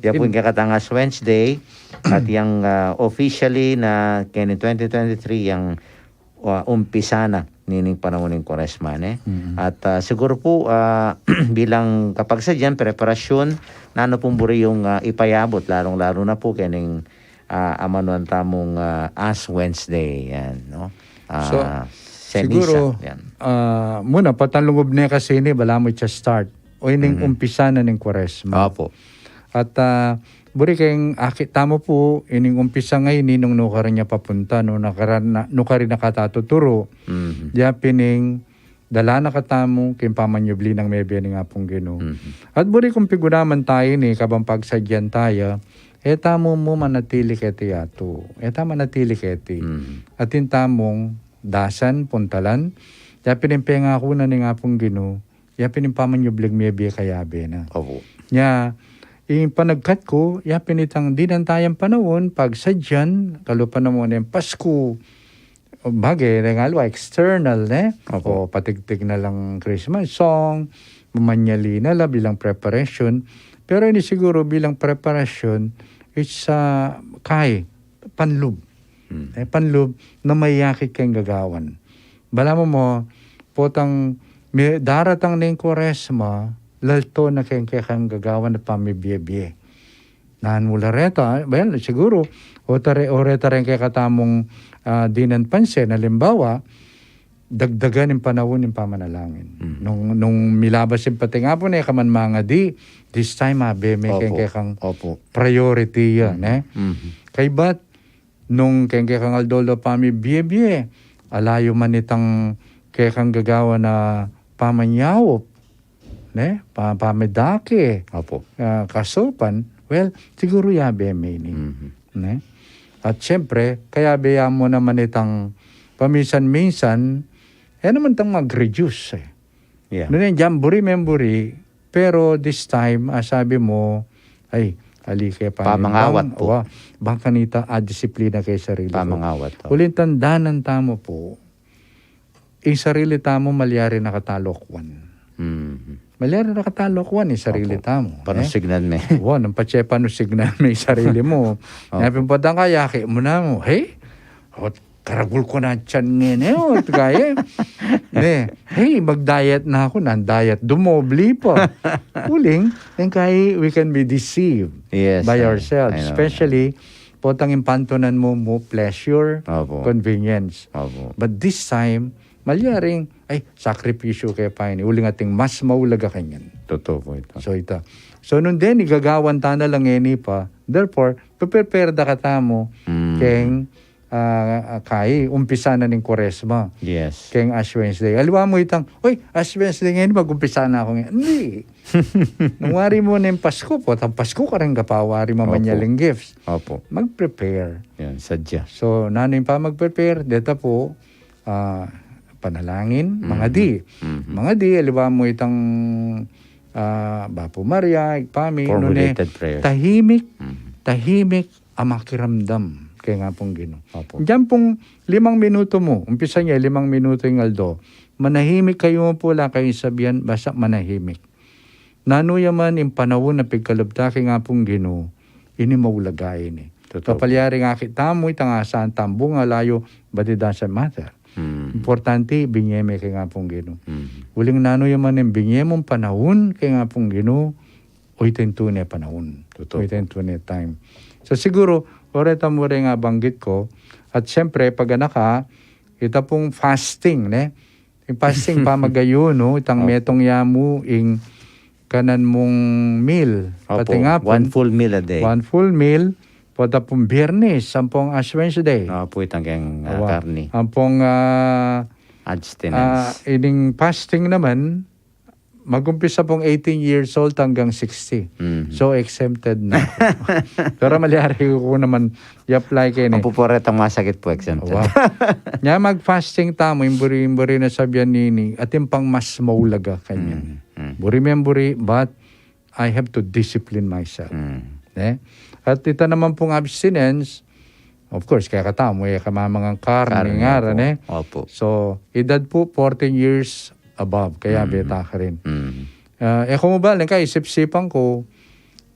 Ya po yung kekatang Ash Wednesday. At yang, ah, officially na keng twenty twenty-three yang, ah, umpisa na nining panaun ning Kuaresma, ne? At, ah, siguro po, ah, bilang kapagsadyan, preparasyon, nanu pong buri yung, ah, ipayabut, lalong-lalo na po keng ah, amanuan tamung, ah, Ash Wednesday, yan, no? Ah, so, Ceniza, siguro, yan. Ah, muna, patang lungub ne kasi ini, balamu itsa start. O ining umpisa na ning Kuaresma. Opo. At, ah, buri keng akit tamu po, ining umpisa ngeni, nung nukarin ya papunta, nung nukarin na, nukarin na katatuturu, ya pin ing dala na katamu keng pamanyubli nang mebie ning Apung Ginu. At buri kung piguraman tayu ini, kabang pagsadyan taya, e tamu mu manatili keti yatu. E ta manatili keti. Atin tamung dasan, puntalan, ya pin ing pengaku na ning Apung Ginu, ya pin ing pamanyubling mebie kayabe na. Opo. Nya, ing panagkat ku, ya pin itang dinan tayang panaun, pagsadyan, kalupa na mu ning Pasku, bagay, ring aliwa, external, ne? Opo. O, patigtig na lang Christmas song, mamanyali na la bilang preparation. Pero ini siguro bilang preparation, it's, ah, kai, panlub. Eh, panlub na mayakit keng gagawan. Balamu mu, potang me-, daratang ning Kuaresma, lalto na keng kekang gagawan at pamibie-bie. Nanu la reta, well, siguru, o tare, o reta rin kekatamung, ah, dinan pansin, alimbawa, dagdagan ing panaun ning pamanalangin. Nung, nung milabas ing patingapun, e ka man mangadi, this time, abe me keng kekang priority ya, ne? Kaybat, nung keng kekang aldo-aldo pamibie-bie, ala yu man itang kekang gagawan a pamanyaup, ne? Pa-, pamidake, ah, kasupan, well, siguru yabe me ini, ne? At siyempre, kayabe ya mu naman itang paminsan-minsan, e naman tang mag-reduce, eh. Nune, dinan buri meng buri, pero this time, ah, sabi mu, ay, ali ke pa rin. Pamangawat bang, pu. Wa, bang kanita, ah, disiplina ke sarili ku. Pamangawat, o. Uling tandanan tamu pu, ing sarili tamu malyari na katalokwan. Malyari na katalokwan ing sarili tamu, eh. Panusignan me. Wa, nung patse panusignan me ing sarili mu. Nya pin potang kayake mu na mu, hey, ot karagul ku na tiyan ngeni, ot kaya. Ne, hey, mag-diet na aku, nang diet, dumobli pa. Uling, then kaya we can be deceived by ourselves, especially potang ing pantunan mu mu pleasure, convenience. But this time, malyaring, ay, sakripisyu ke pa ini. Uling ating mas maulaga kanyan. Tutu pu ita. So, ita. So, nung deni, gagawan ta na la ngeni pa. Therefore, pe-prepare da katamu keng, ah, ah, kai, umpisa na ning Kuaresma. Keng Ash Wednesday. Aliwa mu itang, uy, Ash Wednesday ngeni, mag-umpisa na aku ngeni. Hindi. Nung wari mu na ing Pasku, potang Pasku karin ka pa wari mamanyaling gifts. Mag-prepare. Yan, sadya. So, nanu ing pamag-prepare, deta pu, ah, panalangin, mangadi. Mangadi, aliwa mu itang, ah, Bapu Maria, Ibpa mi, nune, tahimik, tahimik a makiramdam keng Apung Ginu. Dinan pung limang minutu mu, umpisa ne, limang minutu ing aldo. Manahimik kayu mu pu, ala kayung sabian, basta manahimik. Nanu ya man ing panaun a pigkalub ta keng Apung Ginu, ini maulaga ini. Tutu. Kapag yari nga kita mu, itang asahan tamung bunga, ala yu but it doesn't matter. Importante, binye me keng Apung Ginu. Uling nanu ya man ing binye mung panaun keng Apung Ginu, o ita ing tune panaun. Tutu. O ita ing tune time. So siguru, o reta mu ring banggit ku, at siyempre, pag anak ka, ita pung fasting, ne? Ing fasting, pamag-ayunu, itang metung ya mu ing kanan mung meal. Opo, patingapun. One full meal a day. One full meal, pota pung Biyernes, ampong Ash Wednesday. Opo, itang keng, ah, karni. Ampong, ah, abstinence. Ah, ining fasting naman, mag-umpisa pung eighteen years old hanggang sixty. So, exempted na. Pero malyari ku naman i-apply keni. Ang pupuretang masakit pu, exempted. Wa. Nya mag-fasting tamu, ing buri, ing buri na sabian nini, atin pang mas maulaga kanyan. Buri me ing buri, but I have to discipline myself. Ne? At ita naman pung abstinence, of course, kaya katamu, e ka mamangan karni, karni, ngara, opo, ne? Opo. So, edad pu, fourteen years above, kaya beta ka rin. Ah, e ku mu balen, kaya isip-isipan ku,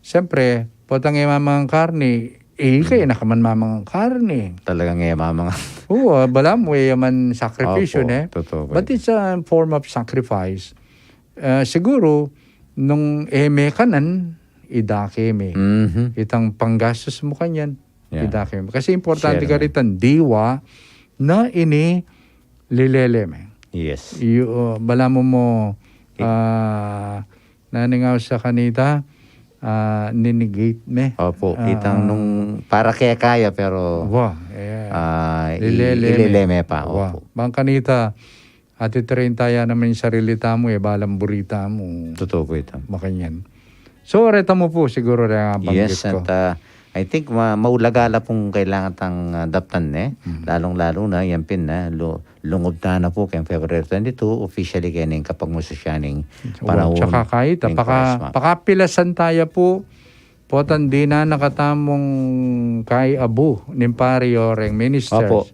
siyempre, potang e mamangan karni, e, kaya na ka man mamangan karni. Talagang e mamangan. Oo, ah, balamu, e ya man sakripisyu, ne? Opo, totoo. But it's a form of sacrifice. Ah, siguru, nung e me kanan, idake me. Itang panggastus mu kanyan, idake me. Kasi importante ka rin itang diwa na ini lilele me. Yes. Yu-, uh, balamu mu, ah, naningaw sa kanita, ah, ninegate me. Opo, ah, itang nung para kaya, pero, wa, e, ah, i-, lilele me. Ilele me pa. Wa. Opo. Bang kanita, ati treinta ya naman ing sarili tamu, e, balang buri tamu. Totoo pu ita. Makanyan. So, reta mu pu, siguru reng banggit ku. Yes, at, ah, I think ma-, maulaga la pung kailangan tang, ah, daptan, ne? Lalung-lalu na, yan pin na, lu-, lungub ta na pu keng February twenty-two, officially keni ing kapagmususian ning panaun. Tsaka kahit, ah, ning paka-, Kwaresma. Pakapilasan taya pu, potang dinan na katamung kai abu ning pari o reng ministers. Opo.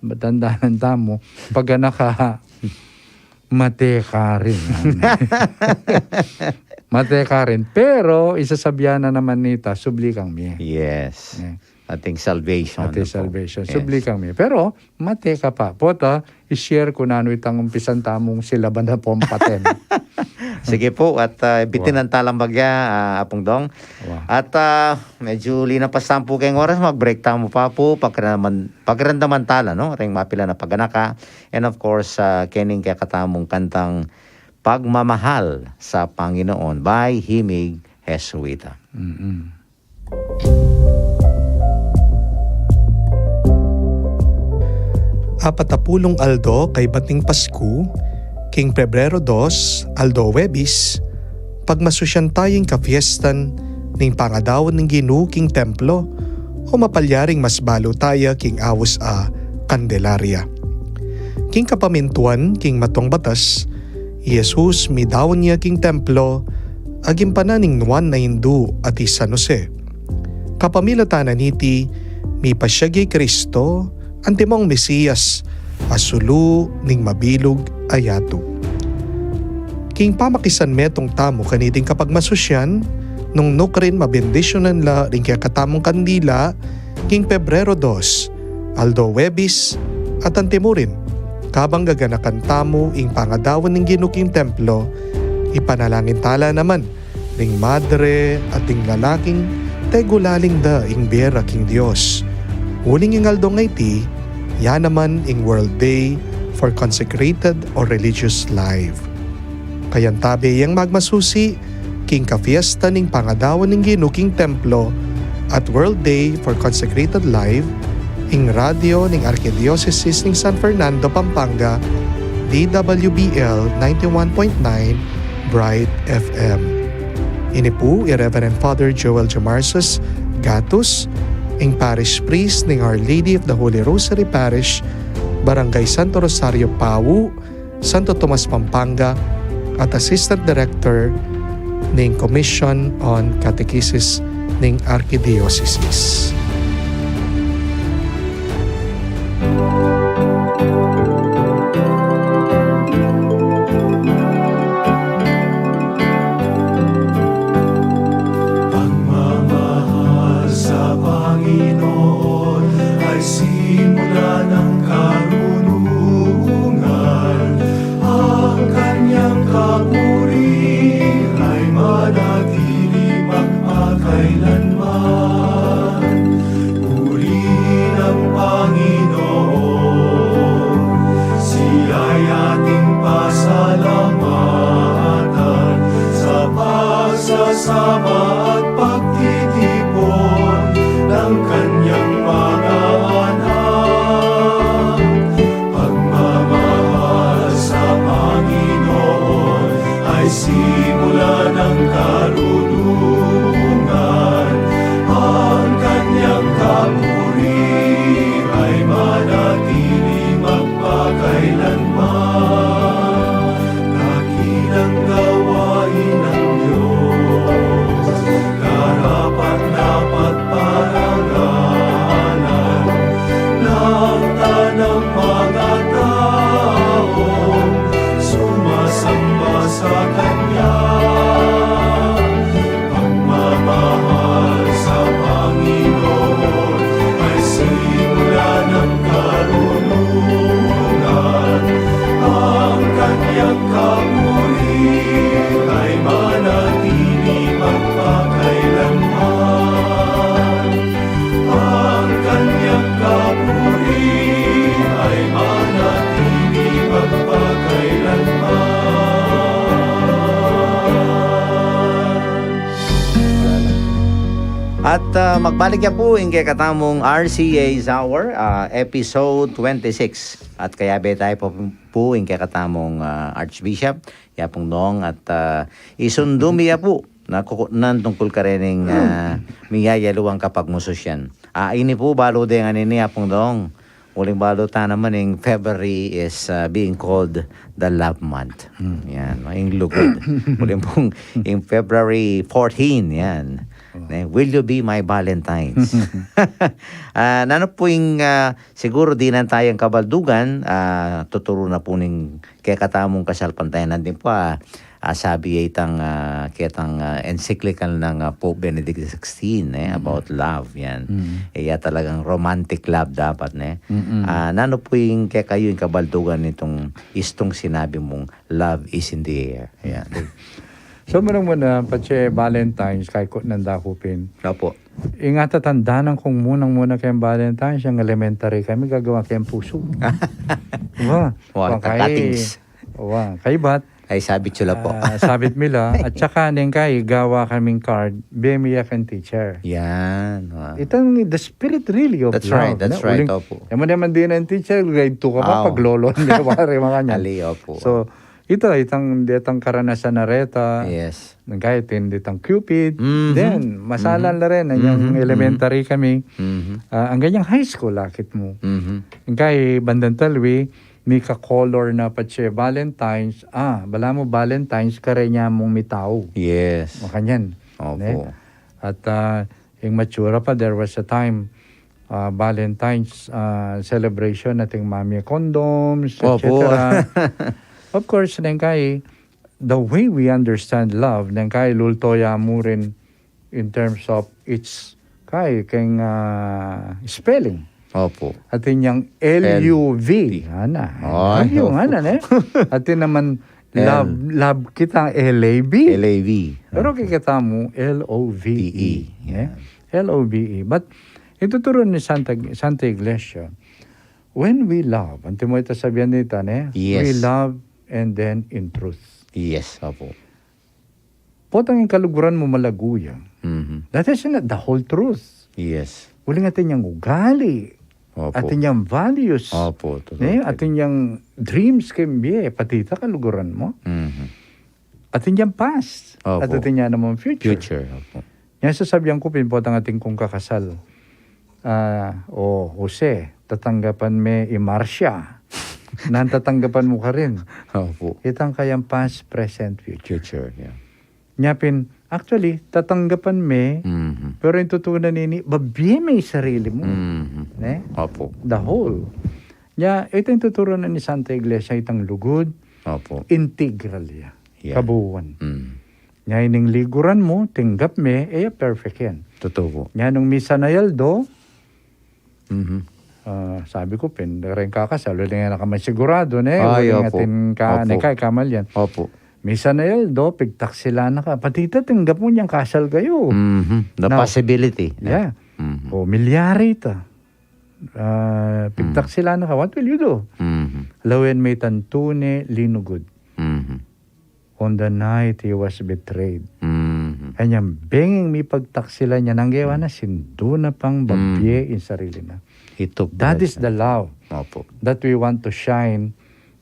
Matandanan tamu, pag anak ka, mate ka rin. Mate ka rin. Pero, isasabian na naman nita, subli kang mie. Yes. E. ating salvation. Ating salvation. Yes. Subli kang mi. Pero, mate ka pa. Pota, i-share ku nanu itang umpisan tamung silaban na pong paten. Sige po, at ah, bitinan talang bagya, ah, Apung Dong. Wa. At ah, medyo linapas tamu pu keng oras, mag-break tamu pa po, pakiramdaman, pakiramdaman tala, no? Reng mapilan a paganaka. And of course, ah, kening kekatamung kantang Pagmamahal sa Panginoon by Himig Jesuita. Mm-mm. Apat a pulung aldo kaybat ning Pasku, king Pebrero dos, aldo Huwebis, pagmasusyan taya ing kafiestan ning Pangadaun ning Ginu king templo, o mapalyaring mas balu taya king awus a Kandelaria. King kapamintuan king matuang batas, i Jesus midaun ya king templo, agimpanan ning Juan a indu at i San Jose. Kapamilatan na niti, mipasyag ya i Kristo, antimong Mesias, a sulu ning mabilug a yatu. King pamakisanmetung tamu kaniting kapagmasusyan, nung nukrin mabendisyunan la ring kekatamung kandila, king Pebrero dos, aldo Huwebis, at antimurin, kabang gaganakan tamu ing Pangadaun ning Ginu king templo, ipanalangin tala naman ring madre at ding lalaking tegulaling da ing bie ra king Dios. Uling ing aldo a iti, ya naman ing World Day for Consecrated or Religious Life. Kayabe yang magmasusi king kafiestan ning Pangadaun ning Ginu king templo at World Day for Consecrated Life, ing radyo ning Arkidiosesis ning San Fernando, Pampanga, D W B L ninety-one point nine Bright F M. Ini pu i Reverend Father Joel Jamarsus Gatus, ing parish priest ning Our Lady of the Holy Rosary Parish, Barangay Santo Rosario, Pau, Santo Tomas, Pampanga, at Assistant Director ning Commission on Catechesis ning Arkidiosesis. Pagmamahal sa Panginoon ay simula ng karunungan. Ang kanyang kapuri ay manatili magpakailanman. Purihin ang Panginoon, siya'y ating pasalamatan sa pagsasama at pagtitipon ng kanyang mga anak. Pagmamahal sa Panginoon ay simula ng karunungan. Ang kanyang kapuri ay manatili magpakailanman. Dakilang gawain ng Diyos, karapat-dapat parangalan ng tanang mga taong sumasamba sa Kanya. Pagmamahal sa Panginoon ay simula ng karunungan. Ang kanyang kapuri ay manatili magpakailanman. Ang kanyang kapuri ay manatili magpakailanman. At ah, magbalik ya pu ing kekatamung R C A's Hour, ah, episode twenty-six. At kayabe taya pu, pu ing kekatamung ah, Archbishop, ya pung Dong, at ah, isundu mi ya pu na kuku-, nan tungkul karening ah, miyayaluang kapagmususyan. Ah, ini pu balu deng anini, ya pung Dong. Uling balu ta naman ing February is ah, being called the love month. Hmm. Yan, no? Ing lugud. Uling pung ing February fourteen, yan. Oh. Ne, "Will you be my Valentines?" Ah, nanu pu ing ah, siguro dinan tayang kabaldugan, ah, tuturu na pu ning kekatamung kasalpantayanan din pu, ah, Ah, sabi ya itang, ah, ketang, ah, encyclical ng, ah, Pope Benedict sixteen, eh, about love, yan. Mm. Eh, ya talagang romantic love dapat, ne? Mm-mm. Ah, nanu pu ing kekayu ing kabaldugan nitong istung sinabi mung love is in the air? Yan. So, munang-muna, patse Valentine's, kay ku nanda ku pin. Opo. Ing atatandanan kung munang-muna keng Valentine's, yang elementary kami, gagawa keng pusu. Wa, wa, wa, kay, cuttings. Wa, kay bat, Ay, sabit sila po. Ah, sabit mi la. At saka, neng kay, gawa kaming card, bie mi ya keng teacher. Yan, wa. Itang the spirit really of love, no? That's right, that's right, opo. Uling, e mu naman dinan teacher, grade two ka pa, paglolon, di ba, re, mga kanyan. Ali, opo. So, ita, itang, itang karanasan na reta. Yes. Neng kay, atin ditang Cupid. Mhm. Then, masalan la rin, anyang elementary kami. Mhm. Ah, anggang high school, akit mu. Mhm. Neng kay, bandang talwi, mika-color na patse Valentine's. Ah, balamu Valentine's, kareng ya mung mitau. Yes. Makanyan. Opo. Ne? At, ah, ing matsura pa, there was a time, ah, Valentine's, ah, celebration, atin mami condoms, opo, et cetera. Of course, neng kay, the way we understand love, neng kay lulto ya mu rin in terms of its, kay, keng, ah, spelling. Opo. Atin yang L U V. L U V. Ana. Ay, love you, opo. Ana, ne? Atin naman, L. Love, love kita, L A V. L A V. Pero opo, kikita mu, L O V E. V E. Ne? Yeah. L O V E. But, ituturo ni Santa, Santa Iglesia, when we love, antimo ita sabian nita, ne? Yes. We love and then in truth. Yes, opo. Potang ing kaluguran mu malagu ya. Mhm. That is not the whole truth. Yes. Uling atin yang ugali. Opo. Atin yang values. Opo, totoo. Ne? Atin yang dreams keng bie, pati ita kaluguran mu. Mhm. Atin yang past. Opo. At atin yang naman future. Future, opo. Yang sasabian ku pin potang atin kung kakasal. Ah, o Jose, tatanggapan me i Marcia. Nanu, tatanggapan mu karin. Opo. Itang kayang past, present, future. Future, yeah. Nya pin, actually, tatanggapan me, mhm, pero ing tutunan ini, babie me ing sarili mu. Mhm. Ne? Opo. The whole. Nya, ita ing tuturo na ni Santa Iglesia, itang lugud, opo, integral ya. Yeah. Kabuuan. Mm. Nya, ining liguran mu, tinggap me, e ya perfect yan. Totoo po. Nya, nung misan a aldo, mhm, ah, sabi ku pin, reng kakasal, uling e na ka masigurado, ne? Ay, uling opo. Atin ka, opo, ne, kay kamal yan. Opo. Misan a aldo, pigtaksilan na ka. Pati ita, tinggap mu yang kasal kayu. Mhm. The possibility. Yeah. Mhm. O, milyari ita. Ah, pigtaksilan na ka. What will you do? Mhm. Lawen me itang tune, linugud. Mhm. On the night he was betrayed. Mhm. Kanyang benging mipagtaksilan ya, nang gewa na, sindu na pang babie ing sarili na. He took the life. That is the love that we want to shine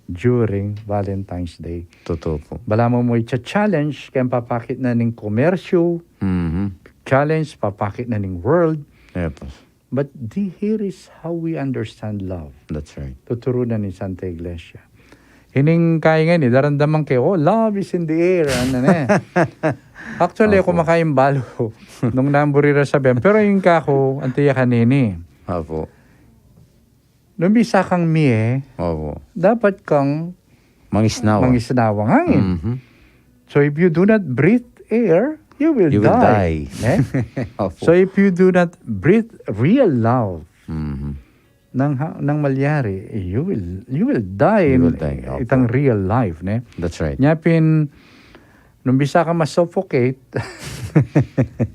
during Valentine's Day. Totoo po. Balamu mu i-challenge, keng papakit na ning komersyu, mhm, challenge, papakit na ning world. Yes po. But the, here is how we understand love. That's right. Tuturu na ning Santa Iglesia. Ining kaingin, daramdaman ke, "Oh, love is in the air," ano na eh. Actually, opo, aku makaimbalu nung namburi ra sabian. Pero ing kaku, anti ya kanini. Opo. Nung bisa kang mie, opo, dapat kang mangisnawa, mangisnawang hangin. Mhm. So if you do not breathe air, you will die. You will die. Eh? Opo. So if you do not breathe real love, mhm, nang ha-, nang malyari, you will, you will die. You will die, opo, itang real life, ne? That's right. Nya pin, nung bisa ka ma-suffocate,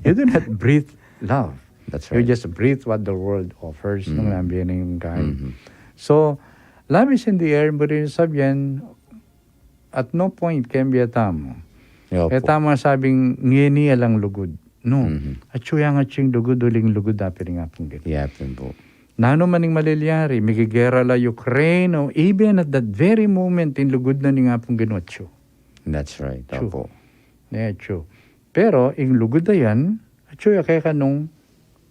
you do not breathe love. That's right. You just breathe what the world offers, nung nambining kay. Mhm. So, love is in the air, buri ning sabian, at no point keng bie tamu, opo, e tamu sabing ngeni alang lugud. No. Mhm. Atyu yang atsing lugud, uling lugud da pin ning Apung Ginu. Yapin po. Nanu man ing malilyari, migigera la Ukraine, o even at that very moment, ing lugud na ning Apung Ginu atyu. That's right. Atyu. Opo. Ne, atyu. Pero, ing lugud a yan, atyu ya keka nung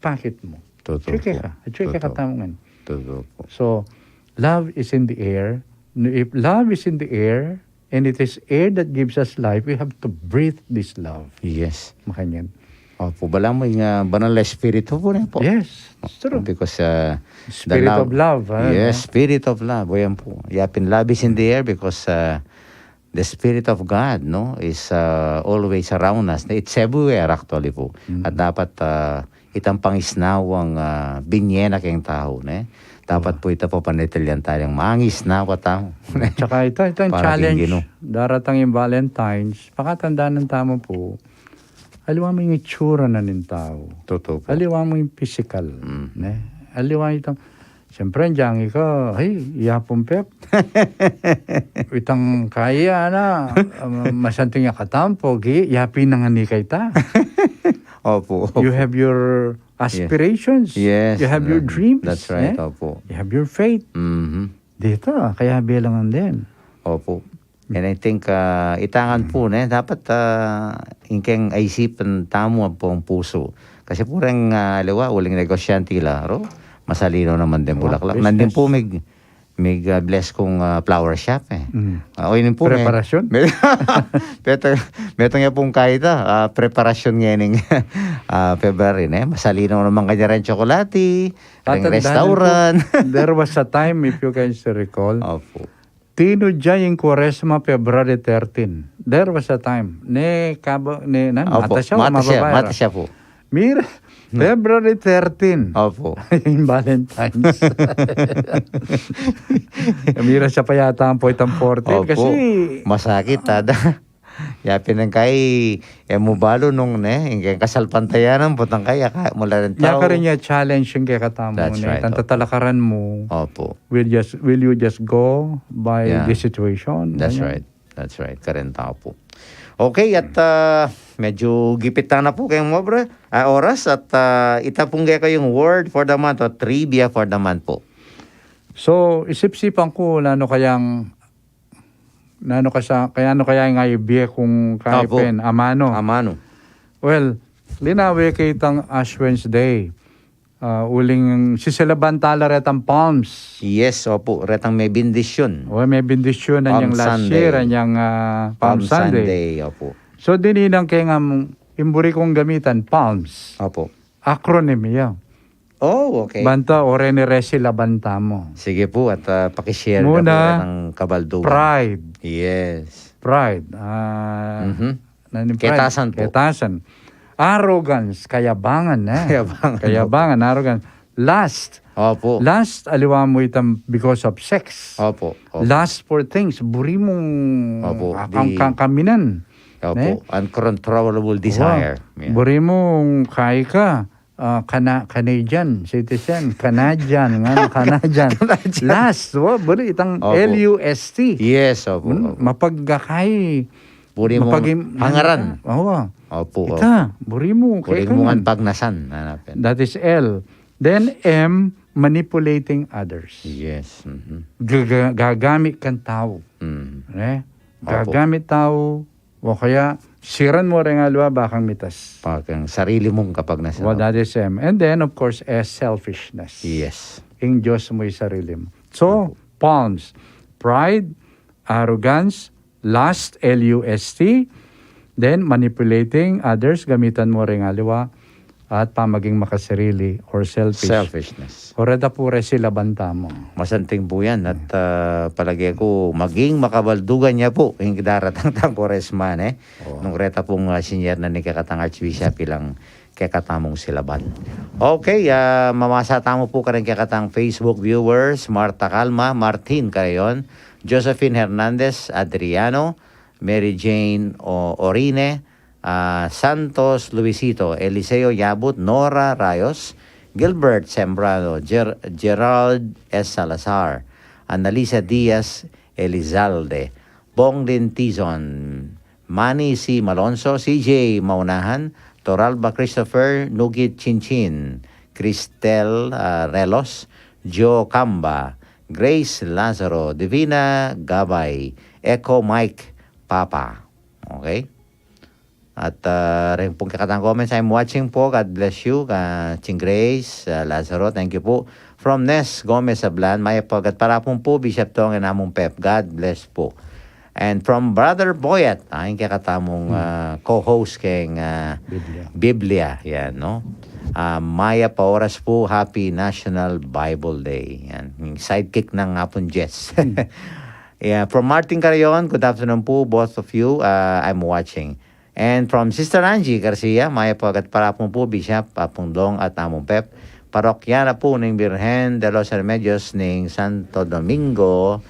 pakit mu. Totoo po. Atyu ya keka, atyu ya keka. Totoo. Tamu ngan. Totoo po. So, love is in the air. If love is in the air, and it is air that gives us life, we have to breathe this love. Yes. Makanyan. Opo, balamu ing, ah, Banal a Espiritu po, ne po? Yes, it's true. Because, ah, the love. Spirit of love, ha? Yes, spirit of love. O, yan po. Yapin, love is in the air because, ah, the Spirit of God, no, is, ah, always around us. It's everywhere, actually po. At dapat, ah, itang pangisnawang, ah, binye na keng tau, ne? Dapat po ita po panatilian tayang mangisnawa tau. Tsaka ita, itang challenge, daratang ing Valentine's, pakatandanan tamu po, aliwa mu ing itsura na ning tau. Totoo po. Aliwa mu ing pisikal, ne? Aliwa itang, siyempre, andiyan ka, ay, yapun, Pep. Itang kaya na, um, masanting ya katampo, gi, yapin na nga ni kayta. Opo, opo. You have your aspirations. Yes, you have your dreams. That's right, opo. You have your faith. Dito, kaya bilangan din. Opo. And I think, ah, itangan po, ne, dapat, ah, ingkeng aisipan tamu ang pusu. Kasi po rin, ah, aliwa, uling negosyante la, ro? Masalino naman din bulaklak. Nandin po, mig, mig, ah, bless kung, ah, flower shop, eh. Ah, o, yun po, eh. Preparasyon? Metung, metung ya pong kaita, ah, preparasyon ngening, ah, February, ne? Masalino naman kanya rin tsokolate, ring restaurant. There was a time, if you can still recall, Opo. Tinudya ing Kuaresma February thirteen. There was a time. Ne, kaba, ne, nan, opo, mata siya o mata siya, mababaya? Mata siya po. Mira, February thirteen. Opo. Ing Valentine's. Mira siya pa yata ang point ang fourteen. Opo. Kasi masakit, ada. Yapin nang kai, e mu balu nung, ne, ing kasalpantayanan, butang kai, aka, mula rin tau. Yakarin ya challenge ing kekatamu, ne, right, tang tatalakaran mu. Opo. Will just, will you just go by the situation? That's right. That's right. Karin tau po. Okay, at, ah, medyo gipit na po kayang obra, ah, oras at, ah, ita pong kekayung word for the month o trivia for the month po. So, isip-sipan ku, nanu kayang, nanu kaya, kaya nanu kaya ing ibie kung kaipen, amanu. Amanu. Well, linawe ke itang Ash Wednesday. Ah, uling sisilaban tala retang Palms. Yes, opo. Retang may bendisyun. O, may bendisyun, anyang last year, anyang, ah, Palm Sunday. Palm Sunday, opo. So, dinan ke ngan, ing buri kung gamitan, Palms. Opo. Acronym ya. Oh, okay. Banta, o reni resilaban tamu. Sige po, at, ah, pakishare na po retang kabaldugan. Pride. Yes. Pride. Ah, Nanu ing pride? Ketasan po. Ketasan. Arrogance, kayabangan, e. Kayabangan, opo. Kayabangan, arrogance. Lust. Opo. Lust, aliwa mu itang because of sex. Opo, opo. Lust for things, buri mung, opo, akang di kang kaminan. Opo, ne? Uncontrollable desire. Opo. Yeah. Buri mung kai ka, ah, Cana-, Canadian citizen, Canadian, nga, Canadian. Canadian. Lust, wa, buri itang, opo, L U S T. Yes, opo, opo. Mapagkakai. Buri mu mapagim-, hangaran. Opo, opo. Ita, buri mu, buri mu ngan pagnasan, hanapin. That is L. Then M, manipulating others. Yes, mhm. Gaga-, gagamit kang tau. Mm. Ne? Opo. Gagamit tau, o kaya, siran mu reng aliwa, bakang mitas. Bakang sarili mung kapagnasan. Well, that is M. And then, of course, S, selfishness. Yes. Ing Dios mu ing sarili mu. So, opo, Palms, pride, arrogance, lust, L U S T, then manipulating others, gamitan mu reng aliwa, at pamaging makasarili or selfish. Selfishness. O reta pu resilaban tamu. Masanting pu yan. At, ah, palage ku, maging makabaldugan ya pu ing daratang tang Kuaresma, ne? Oo. Nung reta pung, ah, sinyernan ning kekatang Archbishop ilang kekatamung silaban. Okay, ah, mamasa tamu pu kareng kekatang Facebook viewers, Marta Calma, Martin Carayon, Josephine Hernandez, Adriano, Mary Jane O-, Orine, ah, Santos Luisito, Eliseo Yabut, Nora Rayos, Gilbert Sembrano, Ger-, Gerald S. Salazar, Annalisa Diaz Elizalde, Bonglin Tizon, Manny C. Malonzo, C J Maunahan, Toralba Christopher, Nugit Chinchin, Cristel, ah, Relos, Joe Camba, Grace Lazaro, Divina Gabay, Echo Mike Papa. Okay? At, ah, reng pung kekatang comments, "I'm watching po. God bless you." Ka Ching Grace, ah, Lazaro, thank you po. From Nes Gomez Sablan, "Mayap a gatparapun po, Bishop Tong and Among Pep. God bless po." And from Brother Boyet, ah, ing kekatamung, ah, co-host keng, ah, Biblia. Biblia, yan, no? Ah, "Mayap a oras po, happy National Bible Day." Yan, yung sidekick ng Apong Jess. Yeah, from Martin Carayon, good afternoon po, both of you. Uh, I'm watching. And from Sister Angie Garcia, mayap a gatpanapun po, Bishop, Apung Dong at Among Pep, parokyana po ning Birhen de los Remedios ning Santo Domingo,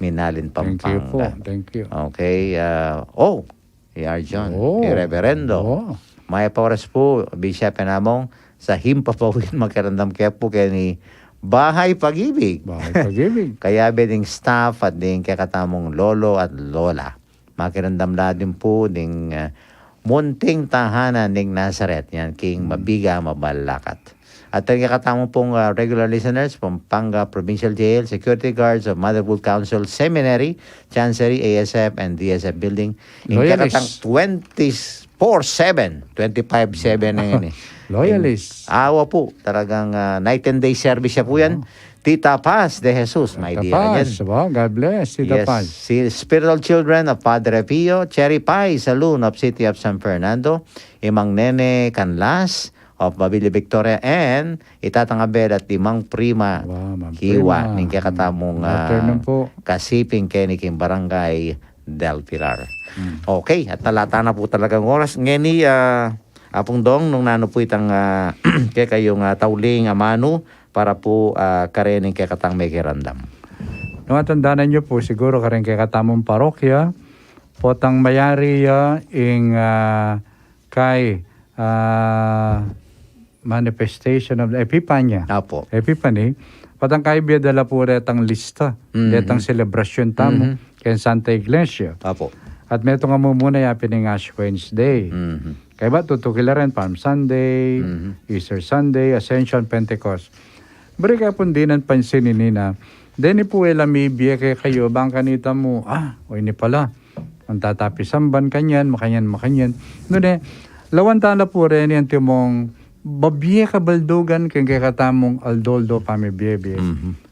Minalin, Pampanga. Thank you po. Thank you. Okay, uh, oh, i Arjon, i Reverendo. Mayap a oras po, Bishop and Among, sa himpapawid makiramdam ke pu keni Bahay Pag-ibig. Bahay Pag-ibig. Kayabe ding staff at ding kekatamung lolo at lola. Makiramdam la din pu ding, ah, munting tahanan ning Nazaret. Yan, king mabiga, mabalakat. At ang kekatamu pung, ah, regular listeners, Pampanga Provincial Jail, security guards of Mother Wood Council Seminary, Chancery, A S F, and D S F Building. Ing kekatang twenty-four seven, twenty-five seven na yan eh. Loyalist. Awa po, talagang, ah, night and day service siya po yan. Tita Paz de Jesus, my dear. Tita Paz, wow, God bless, Tita Paz. Si Spiritual Children of Padre Pio, Cherry Pie Saloon of City of San Fernando, Imang Nene Canlas of Mabili Victoria, and Itatang Abel at Imang Prima Kiwa, ning kekatamung, ah, kasiping keni king Barangay del Pilar. Okay, at talata na po talagang oras. Ngeni, ah, Apung Dong, nung nanu po itang, ah, kekayung, ah, tauling amanu para po, ah, karening kekatang mekiramdam. Nung atandanan yu po, siguro kareng kekatamung parokya, potang mayari ya ing, ah, kay, ah, manifestation of Epiphany. Apo. Epiphany. Potang kay bie da la pu retang lista, retang selebrasyon tamu, keng Santa Iglesia. Apo. At metung a mumuna ya pin ing Ash Wednesday. Kaybat tutuki la ren Palm Sunday, Easter Sunday, Ascension, Pentecost. Buri ke pung dinan pansinin ini na, deni pu e la mibie kekayu, bang kanita mu, ah, o ini pala. Ang tatapisan ban kanyan, makanyan, makanyan. Nune, lawan tala pu reni antimong babie kabaldugan keng kekatamung aldo-aldo pamibie-bie.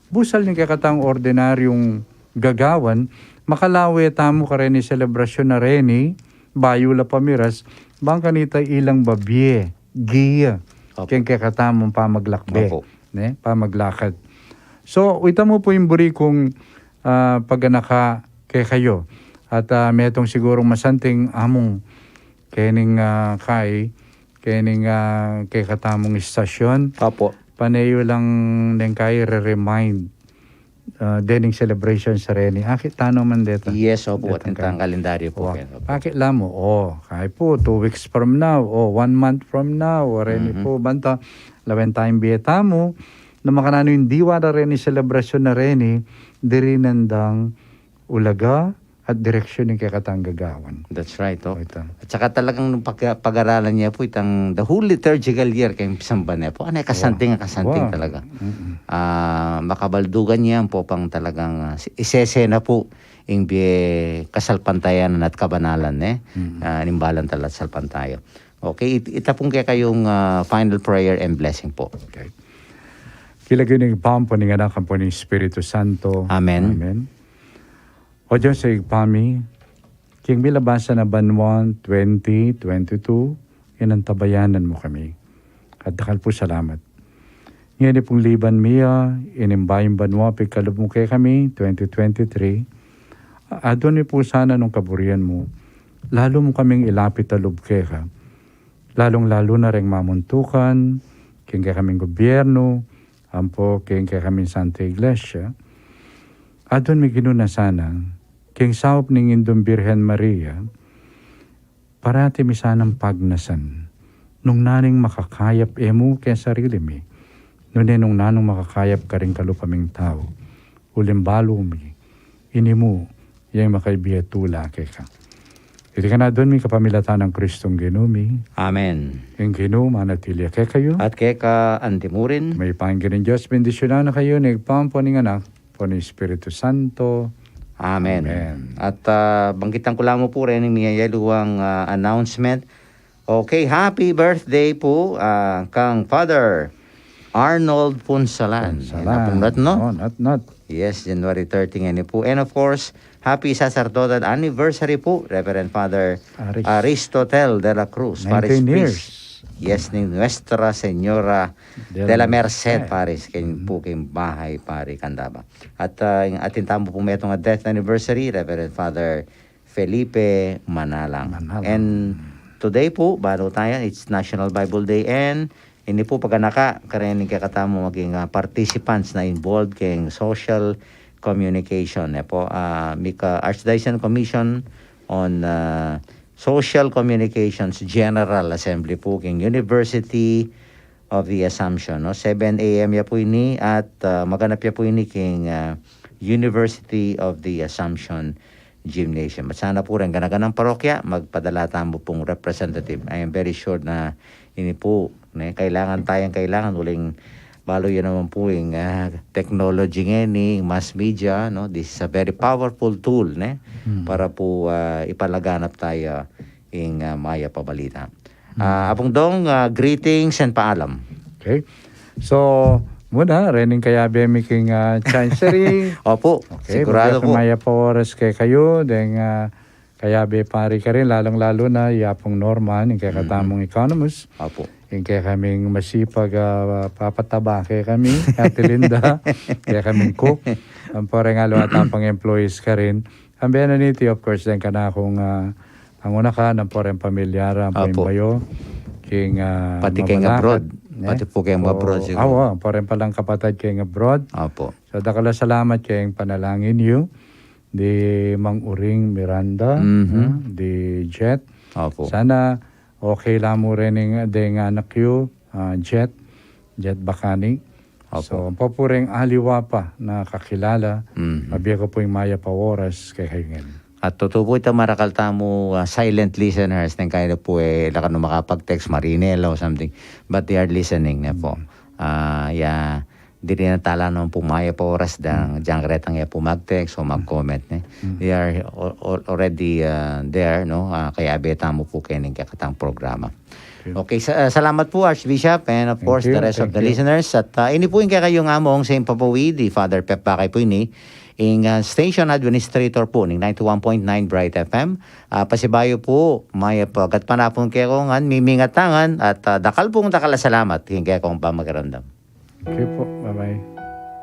Busal ning kekatamung ordinaryung gagawan, makalawe tamu kareni selebrasyon a reni, bayu la pamiras, bang kanita ilang babie, giya, keng kekatamung pamaglakbe, ne, pamaglakad. So, ita mu pu ing buri kung, ah, paganaka kekayu. At, ah, metung sigurung masanting amung kening, ah, kai, kening, ah, kekatamung istasyon. Apo. Pane yu lang deng kai re-remind, ah, dening celebration sa reni. Akit tana man deta. Yes, opo. Detang kalendaryo po. Akit la mu, o, kai pu, two weeks from now, o, one month from now, o, reni pu, banta, lawen tayung bie tamu, na makananu ing diwa da reni selebrasyon a reni, dirinan dang ulaga at direksyon ning kekatang gagawan. That's right, o. At saka talagang nung pag-, pag-aralan ya pu itang the whole liturgical year keng pisamban ya pu. Ane, kasanting, kasanting talaga. Ah, makabaldugan ya pu pang talagang, ah, isese na pu ing bie kasalpantayanan at kabanalan, ne? Ah, inimbalan tala at salpantaya. Okay, it-, ita pung kekayung, ah, final prayer and blessing po. Okay. King lagyu ning Ibpa, ampo ning Anak, ampo ning Espiritu Santo. Amen. Amen. O Dios a Ibpa mi, king milabasan a banua twenty twenty-two, inantabayanan mu kami. At dakal pu salamat. Ngeni pung liban mi ya ining bayung banua pigkalub mu kekami, twenty twenty-three, adwan mi pu sana nung kaburian mu, lalu mu kaming ilapit a lub keka, lalung-lalu na reng mamuntukan king kekaming gobyernu, ampo king kekaming Santa Iglesia. Adwan mi, Ginu, na sana king saup ning Indung Birhen Maria, parati mi sanang pagnasan, nung naning makakayap e mu keng sarili mi, nune nung nanung makakayap karing kalupa ming tau, uling balu mi, ini mu, yang makaibie tula keka. Iti ngan adwan mi kapamilatan nang Kristong Ginu mi. Amen. Ing Ginu manatili ya kekayu. At keka antimurin. Mayupaya ing Dios, bendisyunan na kayu ning Ibpa, ampo ning Anak, ampo ning Espiritu Santo. Amen. Amen. At, ah, banggitan ku la mu pu reng miyayaluang, ah, announcement. Okay, happy birthday pu, ah, kang Father Arnold Punsalan. Punsalan. Yan na pung nat, no? O, nat, nat. Yes, January thirty ngeni pu. And of course, happy sacerdotal anniversary pu, Reverend Father Aristotel de la Cruz, Parish Priest. Nineteen years. Yes, ning Nuestra Señora de la Merced Parish, keng pu keng Bahay Pari Candaba. At ah, atin tamu pu metung a death anniversary, Reverend Father Felipe Manalang. Manalang. And today pu, balu taya, it's National Bible Day, and ini pu paganaka kareng kekatamung maging ah, participants na involved keng social communication, ne pu. Ah, mika Archdiocesan Commission on ah, Social Communications General Assembly pu keng University of the Assumption, no? Seven a m ya pu ini at ah, maganap ya pu ini keng ah, University of the Assumption Gymnasium. At sana pu reng gana-ganang parokya, magpadala tamu pung representative. I am very sure na ini pu, ne, kailangan tayang kailangan uling balu ya naman pu ing ah, technology ngeni, mass media, no? This is a very powerful tool, ne? Para pu ah, ipalaganap taya ing ah, mayap a balita. Ah, Apung Dong, ah, greetings and paalam. Okay. So, muna, rening kayabe mi king ah, Chancery. Opu, okay, sigurado pu. Mayap a oras kekayu, deng ah, kayabe pari karin, lalung-lalu na i Apung Norman, ing kekatamung economist. Opu. Ing kekaming masipag ah, papataba kekami, Ate Linda, kekaming cook. Ampo reng aliwa ta pang employees karin. Ambe na niti, of course, deng kanakung ah, pangunakan, ampo reng pamilya ra, ampo ing bayu keng ah, pati keng abroad. Pati pu keng abroad siguru. Awa, ampo reng palang kapatad keng abroad. Opu. So, dakal a salamat keng panalangin yu, di Mang Uring Miranda, ah, di Jet. Opu. Sana okay la mu rening deng anak yu, ah, Jet, Jet Bacani. Opu. So, ampo pu reng aliwa pa na kakilala, mabie ku pu ing mayap a oras kekayu ngan. At tutu pu ita, marakal tamu ah, silent listeners, neng kaya pu e, la kanu makapag-text, marinela o something, but they are listening, ne pu. Ah, ya, diri na tala naman pu mayap a oras dang, dyan karetang ya pu mag-text o mag-comment, ne? They are al- al- already ah, there, no? Ah, kayabe tamu pu keng kekatang programa. Okay, sa- ah, salamat pu, Archbishop, and of course, the rest of the listeners. At ah, ini pu ing kekayung among Saint Papawid, i Father Pep Bakay pu ini, ing ah, station administrator pu ning ninety-one point nine Bright F M. Ah, pasibayu pu, mayap a gatpanapun kekongan, mimingat tangan, at ah, dakal pung dakal a salamat king kekong pamakiramdam. Okay pu, bye-bye.